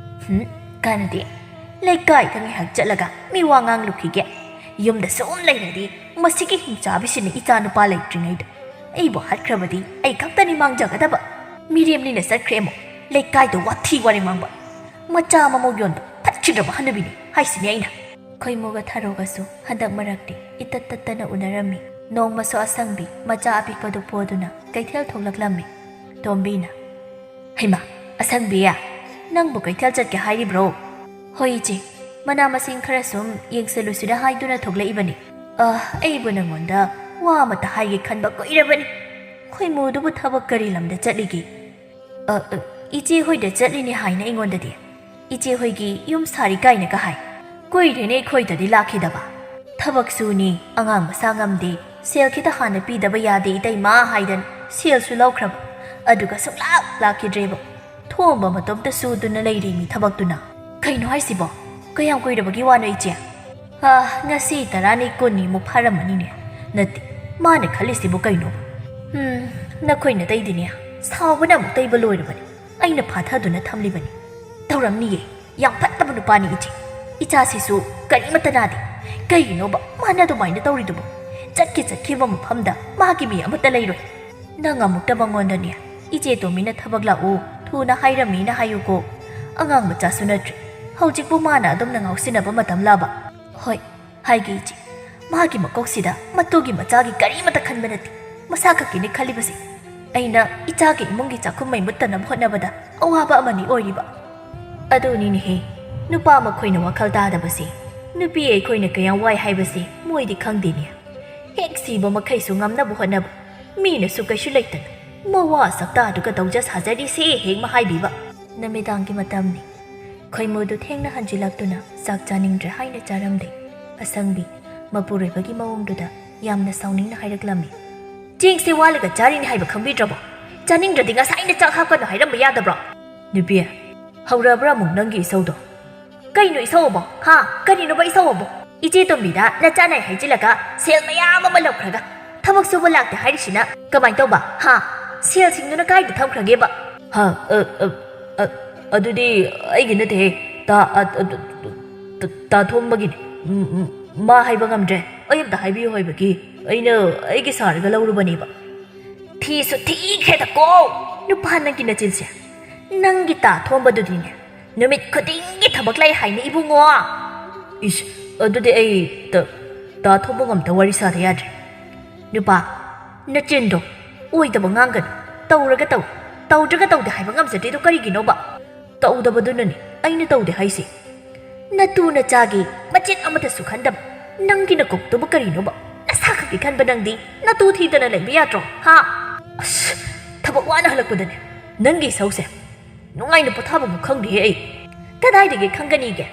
ꯍꯨꯝ, ꯀꯥꯟꯅꯗꯦ꯫ ꯂꯩꯀꯥꯏꯗ ꯉꯥꯏꯍꯥꯛ ꯆꯠꯂꯒ ꯃꯤ ꯋꯥ ꯉꯥꯡꯂꯨꯈꯤꯒꯦ꯫ ꯌꯨꯝꯗ ꯁꯨꯝ ꯂꯩꯔꯗꯤ ꯃꯁꯤꯒꯤ ꯍꯤꯡꯆꯥꯕꯤꯁꯤꯅ ꯏꯆꯥ ꯅꯨꯄꯥ ꯂꯩꯇ꯭ꯔꯤꯉꯩꯗ ꯑꯩꯕꯨ ꯍꯥꯠꯈ꯭ꯔꯕꯗꯤ ꯑꯩ ꯈꯛꯇꯅꯤ ꯃꯥꯡꯖꯒꯗꯕ꯫ ꯃꯤꯔꯦꯝꯅꯤꯅ ꯆꯠꯈ꯭ꯔꯦ ꯑꯃꯨꯛ꯫ ꯂꯩꯀꯥꯏꯗ ꯋꯥꯊꯤ ꯋꯥꯔꯦꯡ ꯉꯥꯡꯕ꯫ ꯃꯆꯥ ꯃꯃꯧ ꯌꯣꯟꯕ ꯐꯠꯈꯤꯗ꯭ꯔꯕ ꯍꯅꯨꯕꯤꯅꯤ ꯍꯥꯏꯁꯤꯅꯤ ꯑꯩꯅ꯫ ꯈꯣꯏꯃꯨꯒ ꯊꯔꯣꯒꯁꯨ ꯍꯟꯗꯛ ꯃꯔꯛꯇꯤ ꯏꯇꯠ ꯇꯠꯇꯅ ꯎꯅꯔꯝꯃꯤ꯫ ꯅꯣꯡꯃꯁꯨ ꯑꯁꯪꯕꯤ ꯃꯆꯥ ꯑꯄꯤꯛꯄꯗꯨ ꯄꯣꯗꯨꯅ ꯀꯩꯊꯦꯜ ꯊꯣꯛꯂꯛꯂꯝꯃꯤ꯫ ꯇꯣꯝꯕꯤꯅ, "ꯍꯩꯃꯥ, ꯑꯁꯪꯕꯤ, ꯅꯪꯕꯨ ꯀꯩꯊꯦꯜ ꯆꯠꯀꯦ ꯍꯥꯏꯔꯤꯕ꯭ꯔꯣ? ꯍꯣꯏ ꯏꯆꯦ, ꯃꯅꯥ ꯃꯁꯤꯡ ꯈꯔ ꯁꯨꯝ ꯌꯦꯡꯁꯜꯂꯨꯁꯤꯔ ꯍꯥꯏꯗꯨꯅ ꯊꯣꯛꯂꯛꯏꯕꯅꯤ꯫ ꯑ, ꯑꯩꯕꯨ ꯅꯪꯉꯣꯟꯗ ꯋꯥ ꯑꯃꯇ ꯍꯥꯏꯒꯦ ꯈꯟꯕ ꯀꯨꯏꯔꯕꯅꯤ꯫ ꯈꯣꯏꯃꯨꯗꯨꯕꯨ ꯊꯕꯛ ꯀꯔꯤ ꯂꯝꯗ ꯆꯠꯂꯤꯒꯦ? ꯑ, ꯑ, ꯏꯆꯦ ꯍꯣꯏꯗ ꯆꯠꯂꯤꯅꯦ ꯍꯥꯏꯅ ꯑꯩꯉꯣꯟꯗꯗꯤ꯫ ꯏꯆꯦ ꯍꯣꯏꯒꯤ ꯌꯨꯝ ꯁꯥꯔꯤ ꯀꯥꯏꯅꯒ ꯍꯥꯏ꯫ ꯀꯨꯏꯔꯦꯅꯦ ꯑꯩꯈꯣꯏꯗꯗꯤ ꯂꯥꯛꯈꯤꯗꯕ꯫ ꯊꯕꯛ ꯁꯨꯅꯤ, ꯑꯉꯥꯡ ꯃꯁꯥ ꯉꯝꯗꯦ, ꯁꯦꯜ ꯈꯤꯇ ꯍꯥꯟꯅ ꯄꯤꯗꯕ ꯌꯥꯗꯦ ꯏꯇꯩꯃ ꯍꯥꯏꯗꯅ ꯁꯦꯜꯁꯨ ꯂꯧꯈ꯭ꯔꯕ, ꯑꯗꯨꯒ ꯁꯨꯡꯂꯥꯛ ꯂꯥꯛꯈꯤꯗ꯭ꯔꯦꯕ꯫ ꯊꯣꯝꯕ ꯃꯇꯣꯝꯇ ꯁꯨꯗꯨꯅ ꯂꯩꯔꯤꯃꯤ ꯊꯕꯛꯇꯨꯅ꯫ ꯀꯩꯅꯣ ꯍꯥꯏꯁꯤꯕꯣ? ꯀꯌꯥꯝ ꯀꯨꯏꯔꯕꯒꯤ ꯋꯥꯅꯣ ꯏꯆꯦ? ꯑ, ꯉꯁꯤ ꯇꯔꯥꯅꯤ ꯀꯨꯟꯅꯤꯃꯨꯛ ꯐꯥꯔꯝꯃꯅꯤꯅꯦ꯫ ꯅꯠꯇꯦ, ꯃꯥꯅ ꯈꯜꯂꯤꯁꯤꯕꯨ ꯀꯩꯅꯣ? ꯎꯝ, ꯅꯈꯣꯏ ꯅꯇꯩꯗꯤꯅꯦ, ꯁꯥꯎꯕꯅ ꯑꯃꯨꯛ ꯇꯩꯕ ꯂꯣꯏꯔꯕꯅꯤ꯫ ꯑꯩꯅ ꯐꯥꯊꯗꯨꯅ ꯊꯝꯂꯤꯕꯅꯤ꯫ ꯇꯧꯔꯝꯅꯤꯌꯦ, ꯌꯥꯝ ꯐꯠꯇꯕ ꯅꯨꯄꯥꯅꯤ ꯏꯆꯦ꯫ ꯏꯆꯥꯁꯤꯁꯨ ꯀꯔꯤꯃꯠꯇ ꯅꯥꯗꯦ꯫ ꯀꯩꯒꯤꯅꯣꯕ ꯃꯥꯅ ꯑꯗꯨꯃꯥꯏꯅ ꯇꯧꯔꯤꯗꯨꯕꯨ? ꯆꯠꯀꯦ ꯆꯠꯈꯤꯕ ꯃꯐꯝꯗ ꯃꯥꯒꯤ ꯃꯤ ꯑꯃꯠꯇ ꯂꯩꯔꯣꯏ꯫ ꯅꯪ ꯑꯃꯨꯛꯇ ꯃꯉꯣꯟꯗꯅꯦ, "ꯏꯆꯦ ꯇꯣꯝꯕꯤꯅ ꯊꯕꯛ ꯂꯥꯛꯎ, ꯊꯨꯅ ꯍꯥꯏꯔꯝꯃꯤꯅ" ꯍꯥꯏꯌꯨꯀꯣ꯫ ꯑꯉꯥꯡ ꯃꯆꯥꯁꯨ ꯅꯠꯇ꯭ꯔꯦ꯫ ꯍꯧꯖꯤꯛꯄꯨ ꯃꯥꯅ ꯑꯗꯨꯝꯅ ꯉꯥꯎꯁꯤꯟꯅꯕ ꯃꯇꯝ ꯂꯥꯕ? ꯍꯣꯏ, ꯍꯥꯏꯒꯦ ꯏꯆꯦ꯫ ꯃꯥꯒꯤ ꯃꯀꯣꯛꯁꯤꯗ ꯃꯇꯨꯒꯤ ꯃꯆꯥꯒꯤ ꯀꯔꯤꯃꯠꯇ ꯈꯟꯕ ꯅꯠꯇꯦ꯫ ꯃꯁꯥ ꯈꯛꯀꯤꯅꯦ ꯈꯜꯂꯤꯕꯁꯦ꯫ ꯑꯩꯅ ꯏꯆꯥꯒꯤ ꯏꯃꯨꯡꯒꯤ ꯆꯥꯛꯈꯨꯝ ꯃꯩ ꯃꯨꯠꯇꯅꯕ ꯍꯣꯠꯅꯕꯗ ꯑꯋꯥꯕ ꯑꯃꯅꯤ ꯑꯣꯏꯔꯤꯕ꯫ ꯑꯗꯨꯅꯤꯅꯦꯍꯦ, ꯅꯨꯄꯥ ꯃꯈꯣꯏꯅ ꯋꯥꯈꯜ ꯇꯥꯗꯕꯁꯦ꯫ ꯅꯨꯄꯤ ꯑꯩꯈꯣꯏꯅ ꯀꯌꯥꯝ ꯋꯥꯏ ꯍꯥꯏꯕꯁꯦ ꯃꯣꯏꯗꯤ ꯈꯪꯗꯦꯅꯦ꯫ ꯍꯦꯛ ꯁꯤꯕ ꯃꯈꯩꯁꯨ ꯉꯝꯅꯕ ꯍꯣꯠꯅꯕ꯫ ꯃꯤꯅꯁꯨ ꯀꯩꯁꯨ ꯂꯩꯇꯅ ꯃꯋꯥ ꯁꯛꯇꯥꯗꯨꯒ ꯇꯧꯖ ꯁꯥꯖꯔꯤꯁꯦ ꯍꯦꯛ ꯃꯍꯥꯏꯕꯤꯕ꯫ ꯅꯨꯃꯤꯗꯥꯡꯒꯤ ꯃꯇꯝꯅꯤ꯫ ꯈꯣꯏꯃꯨꯗꯨ ꯊꯦꯡꯅ ꯍꯟꯖꯤꯜꯂꯛꯇꯨꯅ ꯆꯥꯛ ꯆꯥꯅꯤꯡꯗ꯭ꯔꯦ ꯍꯥꯏꯅ ꯆꯥꯔꯝꯗꯦ꯫ ꯑꯁꯪꯕꯤ ꯃꯄꯨꯔꯣꯏꯕꯒꯤ ꯃꯑꯣꯡꯗꯨꯗ ꯌꯥꯝꯅ ꯁꯥꯎꯅꯤꯡꯅ ꯍꯥꯏꯔꯛꯂꯝꯃꯤ꯫ "ꯆꯦꯡꯁꯦ ꯋꯥꯠꯂꯒ ꯆꯥꯔꯤꯅꯤ ꯍꯥꯏꯕ ꯈꯪꯕꯤꯗ꯭ꯔꯕꯣ? ꯆꯥꯅꯤꯡꯗ꯭ꯔꯗꯤ ꯉꯁꯥꯏꯅ ꯆꯥꯛ ꯍꯥꯞꯀꯅꯨ ꯍꯥꯏꯔꯝꯕ ꯌꯥꯗꯕ꯭ꯔꯣ?" "ꯅꯨꯄꯤ, ꯍꯧꯔꯕ꯭ꯔꯥ ꯑꯃꯨꯛ ꯅꯪꯒꯤ ꯏꯁꯧꯗꯣ?" "ꯀꯩꯅꯣ ꯏꯁꯧ ꯑꯕꯣ? ꯍꯥ? ꯀꯔꯤꯅꯣꯕ ꯏꯁꯧ ꯑꯕꯣ?" "ꯏꯆꯦ ꯇꯣꯝꯕꯤꯗ ꯅꯆꯥꯅꯥꯏ ꯍꯥꯏꯖꯤꯜꯂꯒ ꯁꯦꯜ ꯃꯌꯥꯝ ꯑꯃ ꯂꯧꯈ꯭ꯔꯒ ꯊꯕꯛ ꯁꯨꯕ ꯂꯥꯛꯇꯦ ꯍꯥꯏꯔꯤꯁꯤꯅ ꯀꯃꯥꯏꯅ ꯇꯧꯕ? ꯍꯥ? ꯁꯦꯜꯁꯤꯡꯗꯨꯅ ꯀꯥꯏꯗ ꯊꯝꯈ꯭ꯔꯒꯦꯕ?" "ꯍꯥ? ꯑ, ꯑ, ꯑ, ꯑꯗꯨꯗꯤ ꯑꯩꯒꯤ ꯅꯠꯇꯦꯍꯦ꯫ ꯇꯥ, ꯑ, ꯑ, ꯇ-, ꯇꯥ ꯊꯣꯝꯕꯒꯤꯅꯦ꯫ ꯎꯝ, ꯎꯝ, ꯃꯥ ꯍꯥꯏꯕ ꯉꯝꯗ꯭ꯔꯦ꯫ ꯑꯩ ꯑꯝꯇ ꯍꯥꯏꯕꯤꯌꯨ ꯍꯥꯏꯕꯒꯤ ꯑꯩꯅ ꯑꯩꯒꯤ ꯁꯥꯔꯒ ꯂꯧꯔꯨꯕꯅꯦꯕ꯫" "ꯊꯤꯁꯨ ꯊꯤꯈ꯭ꯔꯦꯗꯀꯣ, ꯅꯨꯄꯥ ꯅꯪꯒꯤ ꯅꯆꯤꯟꯁꯦ꯫ ꯅꯪꯒꯤ ꯇꯥ ꯊꯣꯝꯕꯗꯨꯗꯤꯅꯦ, ꯅꯨꯃꯤꯠ ꯈꯨꯗꯤꯡꯒꯤ ꯊꯕꯛ ꯂꯩ ꯍꯥꯏꯅ ꯏꯕꯨꯡꯉꯣ꯫" "ꯏꯁ, ꯑꯗꯨꯗꯤ ꯑꯩ ꯇ-, ꯇꯥ ꯊꯣꯝꯕꯒ ꯑꯝꯇ ꯋꯥꯔꯤ ꯁꯥꯗ ꯌꯥꯗ꯭ꯔꯦ꯫" "ꯅꯨꯄꯥ, ꯅꯆꯤꯟꯗꯣ ꯑꯣꯏꯗꯕ ꯉꯥꯡꯒꯅꯨ꯫ ꯇꯧꯔꯒ ꯇꯧ, ꯇꯧꯗ꯭ꯔꯒ ꯇꯧꯗꯦ ꯍꯥꯏꯕ ꯉꯝꯖꯗ꯭ꯔꯤꯗꯣ ꯀꯔꯤꯒꯤꯅꯣꯕ?" ꯇꯧꯗꯕꯗꯨꯅꯅꯤ ꯑꯩꯅ ꯇꯧꯗꯦ ꯍꯥꯏꯁꯦ꯫ ꯅꯇꯨ ꯅꯆꯥꯒꯤ ꯃꯆꯦꯠ ꯑꯃꯠꯇꯁꯨ ꯈꯟꯗꯕ ꯅꯪꯒꯤ ꯅꯀꯣꯛꯇꯨꯕꯨ ꯀꯔꯤꯅꯣꯕ? ꯅꯁꯥ ꯈꯛꯀꯤ ꯈꯟꯕ ꯅꯪꯗꯤ ꯅꯇꯨ ꯊꯤꯗꯅ ꯂꯩꯕ ꯌꯥꯗ꯭ꯔꯣ? ꯍꯥ? ꯑꯁ, ꯊꯕꯛ ꯋꯥꯅ ꯍꯜꯂꯛꯄꯗꯅꯦ ꯅꯪꯒꯤ ꯏꯁꯧꯁꯦ ꯅꯨꯡꯉꯥꯏꯅ ꯄꯣꯊꯥꯕꯕꯨ ꯈꯪꯗꯦꯍꯦ ꯑꯩ꯫ ꯀꯗꯥꯏꯗꯒꯤ ꯈꯪꯒꯅꯤꯒꯦ?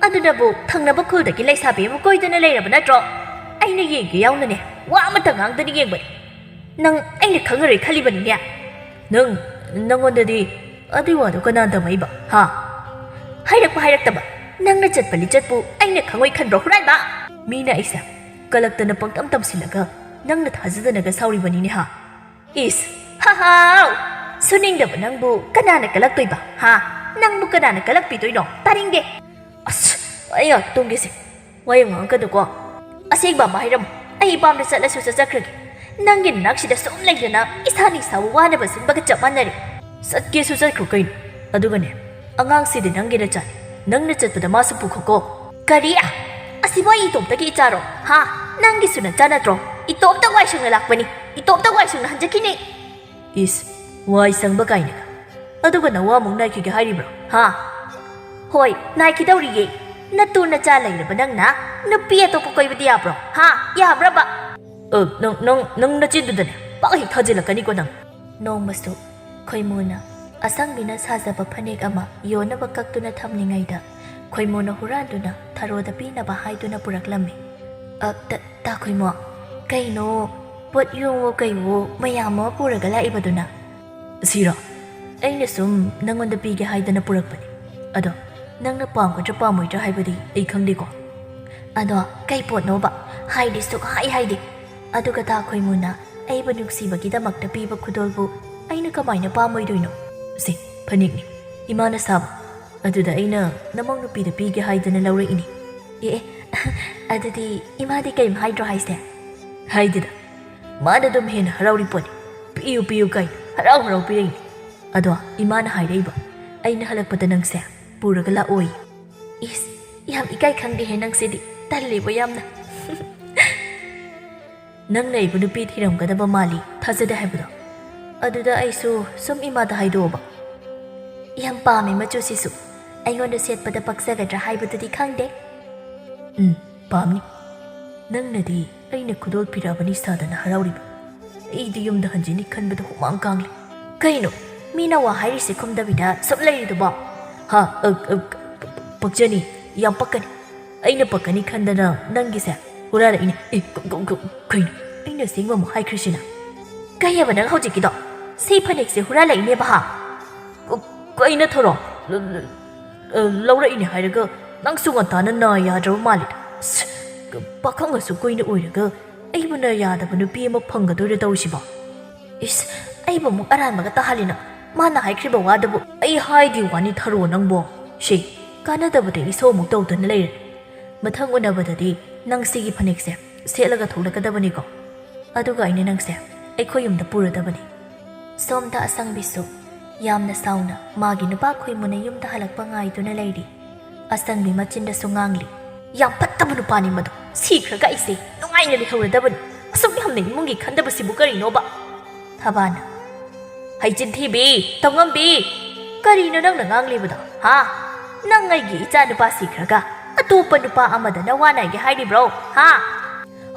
ꯑꯗꯨꯅꯕꯨ ꯊꯪꯅꯕ ꯈꯨꯜꯗꯒꯤ ꯂꯩꯁꯥꯕꯤ ꯑꯃ ꯀꯣꯏꯗꯅ ꯂꯩꯔꯕ ꯅꯠꯇ꯭ꯔꯣ? ꯑꯩꯅ ꯌꯦꯡꯒꯦ ꯌꯥꯎꯅꯅꯦ ꯋꯥ ꯑꯃꯇ ꯉꯥꯡꯗꯅ ꯌꯦꯡꯕꯅꯤ꯫ ꯅꯪ ꯑꯩꯅ ꯈꯪꯉꯔꯣꯏ ꯈꯜꯂꯤꯕꯅꯤꯅꯦ꯫ ꯅꯪ, ꯅꯪꯉꯣꯟꯗꯗꯤ ꯑꯗꯨꯏ ꯋꯥꯗꯣ ꯀꯅꯥ ꯇꯝꯃꯛꯏꯕ? ꯍꯥ? ꯍꯥꯏꯔꯛꯄ ꯍꯥꯏꯔꯛꯇꯕ ꯅꯪꯅ ꯆꯠꯄ ꯂꯤꯆꯠꯄꯨ ꯑꯩꯅ ꯈꯪꯉꯣꯏ ꯈꯟꯕ꯭ꯔꯣ, ꯍꯨꯔꯥꯟꯕ? ꯃꯤꯅ ꯑꯩꯁꯦ ꯀꯂꯛꯇꯅ ꯄꯪꯇꯝ ꯇꯝꯁꯤꯜꯂꯒ ꯅꯪꯅ ꯊꯥꯖꯗꯅꯒ ꯁꯥꯎꯔꯤꯕꯅꯤꯅꯦ, ꯍꯥ? ꯏꯁ, ꯍꯥꯍꯥꯎ! ꯁꯨꯅꯤꯡꯗꯕ ꯅꯪꯕꯨ ꯀꯅꯥꯅ ꯀꯂꯛꯇꯣꯏꯕ, ꯍꯥ? ꯅꯪꯕꯨ ꯀꯅꯥꯅ ꯀꯂꯛꯄꯤꯗꯣꯏꯅꯣ? ꯇꯥꯅꯤꯡꯗꯦ꯫ ꯑꯁ, ꯑꯩ ꯉꯥꯛ ꯇꯨꯝꯒꯦꯁꯦ꯫ ꯋꯥ ꯌꯥꯝ ꯉꯥꯡꯉꯛꯀꯅꯨꯀꯣ꯫ ꯑꯁꯦꯡꯕ ꯑꯃ ꯍꯥꯏꯔꯝꯃꯨ, ꯑꯩ ꯏꯄꯥꯝꯗ ꯆꯠꯂꯁꯨ ꯆꯠꯆꯈ꯭ꯔꯒꯦ꯫ ꯅꯪꯒꯤ ꯅꯅꯥꯛꯁꯤꯗ ꯁꯨꯝ ꯂꯩꯗꯅ ꯏꯁꯥꯅ ꯏꯁꯥꯕꯨ ꯋꯥꯅꯕ ꯁꯤꯟꯕꯒ ꯆꯞ ꯃꯥꯟꯅꯔꯦ꯫ ꯆꯠꯀꯦꯁꯨ ꯆꯠꯈ꯭ꯔꯣ ꯀꯩꯅꯣ꯫ ꯑꯗꯨꯒꯅꯦ, ꯑꯉꯥꯡꯁꯤꯗꯤ ꯅꯪꯒꯤ ꯅꯆꯥꯅꯤ꯫ ꯅꯪꯅ ꯆꯠꯄꯗ ꯃꯥꯁꯨ ꯄꯨꯈꯣꯀꯣ꯫ ꯀꯔꯤ? ꯑꯁꯤꯕꯨ ꯑꯩ ꯏꯇꯣꯝꯇꯒꯤ ꯏꯆꯥꯔꯣ? ꯍꯥ? ꯅꯪꯒꯤꯁꯨ ꯅꯆꯥ ꯅꯠꯇ꯭ꯔꯣ? ꯏꯇꯣꯝꯇ ꯋꯥꯏ ꯁꯪꯅ ꯂꯥꯛꯄꯅꯤ꯫ ꯏꯇꯣꯝꯇ ꯋꯥꯏ ꯁꯪꯅ ꯍꯟꯖꯈꯤꯅꯤ꯫ ꯏꯁ, ꯋꯥꯏ ꯁꯪꯕ ꯀꯥꯏꯅꯒ꯫ ꯑꯗꯨꯒ ꯅꯋꯥꯃꯨꯛ ꯅꯥꯏꯈꯤꯒꯦ ꯍꯥꯏꯔꯤꯕ꯭ꯔꯣ? ꯍꯥ? ꯍꯣꯏ, ꯅꯥꯏꯈꯤꯗꯧꯔꯤꯌꯦ꯫ ꯅꯇꯨ ꯅꯆꯥ ꯂꯩꯔꯕ ꯅꯪꯅ ꯅꯨꯄꯤ ꯑꯇꯣꯞꯄ ꯀꯣꯏꯕꯗꯤ ꯌꯥꯕ꯭ꯔꯣ? ꯍꯥ? ꯌꯥꯕ꯭ꯔꯕ? ꯑ, ꯅꯪ, ꯅꯪ, ꯅꯪ ꯅꯆꯤꯟꯗꯨꯗꯅꯦ ꯄꯥꯛ ꯍꯦꯛ ꯊꯥꯖꯤꯜꯂꯛꯀꯅꯤꯀꯣ ꯅꯪ꯫ ꯅꯣꯡꯃꯁꯨ ꯈꯣꯏꯃꯨꯅ ꯑꯁꯪꯕꯤꯅ ꯁꯥꯖꯕ ꯐꯅꯦꯛ ꯑꯃ ꯌꯣꯟꯅꯕ ꯀꯛꯇꯨꯅ ꯊꯝꯂꯤꯉꯩꯗ ꯈꯣꯏꯃꯨꯅ ꯍꯨꯔꯥꯟꯗꯨꯅ ꯊꯔꯣꯗ ꯄꯤꯅꯕ ꯍꯥꯏꯗꯨꯅ ꯄꯨꯔꯛꯂꯝꯃꯤ꯫ ꯑ, ꯇ-, ꯇꯥ ꯈꯣꯏꯃꯣ, ꯀꯩꯅꯣ, ꯄꯣꯠ ꯌꯣꯡꯋꯣ ꯀꯩꯋꯣ ꯃꯌꯥꯝ ꯑꯃ ꯄꯨꯔꯒ ꯂꯥꯛꯏꯕꯗꯨꯅ? ꯁꯤꯔꯣ? ꯑꯩꯅ ꯁꯨꯝ ꯅꯪꯉꯣꯟꯗ ꯄꯤꯒꯦ ꯍꯥꯏꯗꯅ ꯄꯨꯔꯛꯄꯅꯤ꯫ ꯑꯗꯣ ꯅꯪꯅ ꯄꯥꯝꯒꯗ꯭ꯔꯥ ꯄꯥꯝꯃꯣꯏꯗ꯭ꯔꯥ ꯍꯥꯏꯕꯗꯤ ꯑꯩ ꯈꯪꯗꯦꯀꯣ꯫ ꯑꯗꯣ ꯀꯩ ꯄꯣꯠꯅꯣꯕ? ꯍꯥꯏꯗꯤ ꯁꯨꯛꯍꯥꯏ ꯍꯥꯏꯗꯦ꯫ ꯑꯗꯨꯒ ꯇꯥ ꯈꯣꯏꯃꯨꯅ ꯑꯩꯕꯨ ꯅꯨꯡꯁꯤꯕꯒꯤꯗꯃꯛꯇ ꯄꯤꯕ ꯈꯨꯗꯣꯜꯕꯨ ꯑꯩꯅ ꯀꯃꯥꯏꯅ ꯄꯥꯝꯃꯣꯏꯗꯣꯏꯅꯣ? ꯁꯦ, ꯐꯅꯦꯛꯅꯤ꯫ ꯏꯃꯥꯅ ꯁꯥꯕ꯫ ꯑꯗꯨꯗ ꯑꯩꯅ ꯅꯃꯧ ꯅꯨꯄꯤꯗ ꯄꯤꯒꯦ ꯍꯥꯏꯗꯅ ꯂꯧꯔꯛꯏꯅꯤ꯫ ꯑꯦ, ꯑꯦ, ꯑꯗꯨꯗꯤ ꯏꯃꯥꯗꯤ ꯀꯩꯝ ꯍꯥꯏꯗ꯭ꯔꯣ ꯍꯥꯏꯁꯦ? ꯍꯥꯏꯗꯦꯗ꯫ ꯃꯥꯅ ꯑꯗꯨꯝ ꯍꯦꯟꯅ ꯍꯔꯥꯎꯔꯤ ꯄꯣꯠꯅꯤ꯫ "ꯄꯤꯌꯨ, ꯄꯤꯌꯨ" ꯀꯥꯏꯅ ꯍꯔꯥꯎ ꯍꯔꯥꯎ ꯄꯤꯔꯛꯏꯅꯤ꯫ ꯑꯗꯣ ꯏꯃꯥꯅ ꯍꯥꯏꯔꯛꯏꯕ, ꯑꯩꯅ ꯍꯜꯂꯛꯄꯗ ꯅꯪꯁꯦ ꯄꯨꯔꯒ ꯂꯥꯛꯑꯣꯏ꯫ ꯏꯁ, ꯌꯥꯝ ꯏꯀꯥꯏ ꯈꯪꯗꯦꯍꯦ ꯅꯪꯁꯤꯗꯤ꯫ ꯇꯜꯂꯤꯕꯣ ꯌꯥꯝꯅ꯫ ꯅꯪꯅ ꯑꯩꯕꯨ ꯅꯨꯄꯤ ꯊꯤꯔꯝꯒꯗꯕ ꯃꯥꯜꯂꯤ, ꯊꯥꯖꯗꯦ ꯍꯥꯏꯕꯗꯣ꯫ ꯑꯗꯨꯗ ꯑꯩꯁꯨ ꯁꯨꯝ ꯏꯃꯥꯗ ꯍꯥꯏꯗꯣꯛꯑꯕ꯫ ꯌꯥꯝ ꯄꯥꯝꯃꯦ ꯃꯆꯨꯁꯤꯁꯨ꯫ ꯑꯩꯉꯣꯟꯗ ꯁꯦꯠꯄꯗ ꯄꯛꯆꯒꯗ꯭ꯔꯥ ꯍꯥꯏꯕꯗꯨꯗꯤ ꯈꯪꯗꯦ꯫ ꯎꯝ, ꯄꯥꯝꯅꯤ꯫ ꯅꯪꯅꯗꯤ ꯑꯩꯅ ꯈꯨꯗꯣꯜ ꯄꯤꯔꯛꯑꯕꯅꯤ ꯁꯥꯗꯅ ꯍꯔꯥꯎꯔꯤꯕ꯫ ꯑꯩꯗꯤ ꯌꯨꯝꯗ ꯍꯟꯖꯤꯅꯤ ꯈꯟꯕꯗ ꯍꯨꯃꯥꯡ ꯀꯥꯡꯂꯦ꯫ ꯀꯩꯅꯣ, ꯃꯤꯅ ꯋꯥ ꯍꯥꯏꯔꯤꯁꯦ ꯈꯨꯝꯗꯕꯤꯗ ꯁꯨꯝ ꯂꯩꯔꯤꯗꯨꯕꯣ? ꯍꯥ? ꯑ, ꯑ, ꯄꯛꯆꯅꯤ, ꯌꯥꯝ ꯄꯛꯀꯅꯤ꯫ ꯑꯩꯅ ꯄꯛꯀꯅꯤ ꯈꯟꯗꯅ ꯅꯪꯒꯤꯁꯦ ꯍꯨꯔꯥꯜꯂꯛꯏꯅꯦ꯫ ꯑꯦ, ꯀ-, ꯀ-, ꯀ-, ꯀꯩꯅꯣ? ꯑꯩꯅ ꯑꯁꯦꯡꯕ ꯑꯃꯨꯛ ꯍꯥꯏꯈ꯭ꯔꯤꯁꯤꯅ? ꯀꯩ ꯍꯥꯏꯕ ꯅꯪ ꯍꯧꯖꯤꯛꯀꯤꯗꯣ? ꯁꯤ ꯐꯅꯦꯛꯁꯦ ꯍꯨꯔꯥꯜꯂꯛꯏꯅꯦꯕ ꯍꯥ? ꯀ-, ꯀꯩꯅꯣ ꯊꯧꯔꯣ? ꯂ-, ꯂ-, ꯑ, ꯂꯧꯔꯛꯏꯅꯦ ꯍꯥꯏꯔꯒ ꯅꯪꯁꯨ ꯉꯟꯇꯥꯅ ꯅꯥ ꯌꯥꯗ꯭ꯔꯕ ꯃꯥꯜꯂꯦ꯫ ꯑꯁ, ꯄꯥꯈꯪ ꯑꯁꯨꯛ ꯀꯨꯏꯅ ꯑꯣꯏꯔꯒ ꯑꯩꯕꯨ ꯅꯥ ꯌꯥꯗꯕ ꯅꯨꯄꯤ ꯑꯃ ꯐꯪꯒꯗꯣꯏꯔ ꯇꯧꯔꯤꯁꯤꯕꯣ? ꯏꯁ, ꯑꯩꯕꯨ ꯑꯃꯨꯛ ꯑꯔꯥꯟꯕꯒ ꯇꯥꯍꯜꯂꯤꯅ? ꯃꯥꯅ ꯍꯥꯏꯈ꯭ꯔꯤꯕ ꯋꯥꯗꯨꯕꯨ ꯑꯩ ꯍꯥꯏꯗꯤ ꯋꯥꯅꯤ ꯊꯔꯣ ꯅꯪꯕꯣ꯫ ꯁꯤ, ꯀꯥꯟꯅꯗꯕꯗ ꯏꯁꯧ ꯑꯃꯨꯛ ꯇꯧꯗꯅ ꯂꯩꯔꯦ꯫ ꯃꯊꯪ ꯎꯅꯕꯗꯗꯤ ꯅꯪ ꯁꯤꯒꯤ ꯐꯅꯦꯛꯁꯦ ꯁꯦꯠꯂꯒ ꯊꯣꯛꯂꯛꯀꯗꯕꯅꯤꯀꯣ꯫ ꯑꯗꯨꯒ ꯑꯩꯅ ꯅꯪꯁꯦ ꯑꯩꯈꯣꯏ ꯌꯨꯝꯗ ꯄꯨꯔꯗꯕꯅꯤ꯫ ꯁꯣꯝꯗ ꯑꯁꯪꯕꯤꯁꯨ ꯌꯥꯝꯅ ꯁꯥꯎꯅ ꯃꯥꯒꯤ ꯅꯨꯄꯥ ꯈꯣꯏꯃꯨꯅ ꯌꯨꯝꯗ ꯍꯜꯂꯛꯄ ꯉꯥꯏꯗꯨꯅ ꯂꯩꯔꯤ꯫ ꯑꯁꯪꯕꯤ ꯃꯆꯤꯟꯗꯁꯨ ꯉꯥꯡꯂꯤ, "ꯌꯥꯝ ꯐꯠꯇꯕ ꯅꯨꯄꯥꯅꯤ ꯃꯗꯣ꯫ ꯁꯤꯈ꯭ꯔꯒ ꯑꯩꯁꯦ ꯅꯨꯡꯉꯥꯏꯅ ꯂꯩꯍꯧꯔꯗꯕꯅꯤ꯫ ꯑꯁꯨꯛ ꯌꯥꯝꯅ ꯏꯃꯨꯡꯒꯤ ꯈꯟꯗꯕꯁꯤꯕꯨ ꯀꯔꯤꯅꯣꯕ?" ꯊꯕꯥꯅ, "ꯍꯩꯆꯤꯟ ꯊꯤꯕꯤ, ꯇꯧꯉꯝꯕꯤ, ꯀꯔꯤꯅꯣ ꯅꯪꯅ ꯉꯥꯡꯂꯤꯕꯗꯣ, ꯍꯥ? ꯅꯪ ꯑꯩꯒꯤ ꯏꯆꯥ ꯅꯨꯄꯥ ꯁꯤꯈ꯭ꯔꯒ ꯑꯇꯣꯞꯄ ꯅꯨꯄꯥ ꯑꯃꯗ ꯅꯋꯥ ꯅꯥꯏꯒꯦ ꯍꯥꯏꯔꯤꯕ꯭ꯔꯣ, ꯍꯥ?"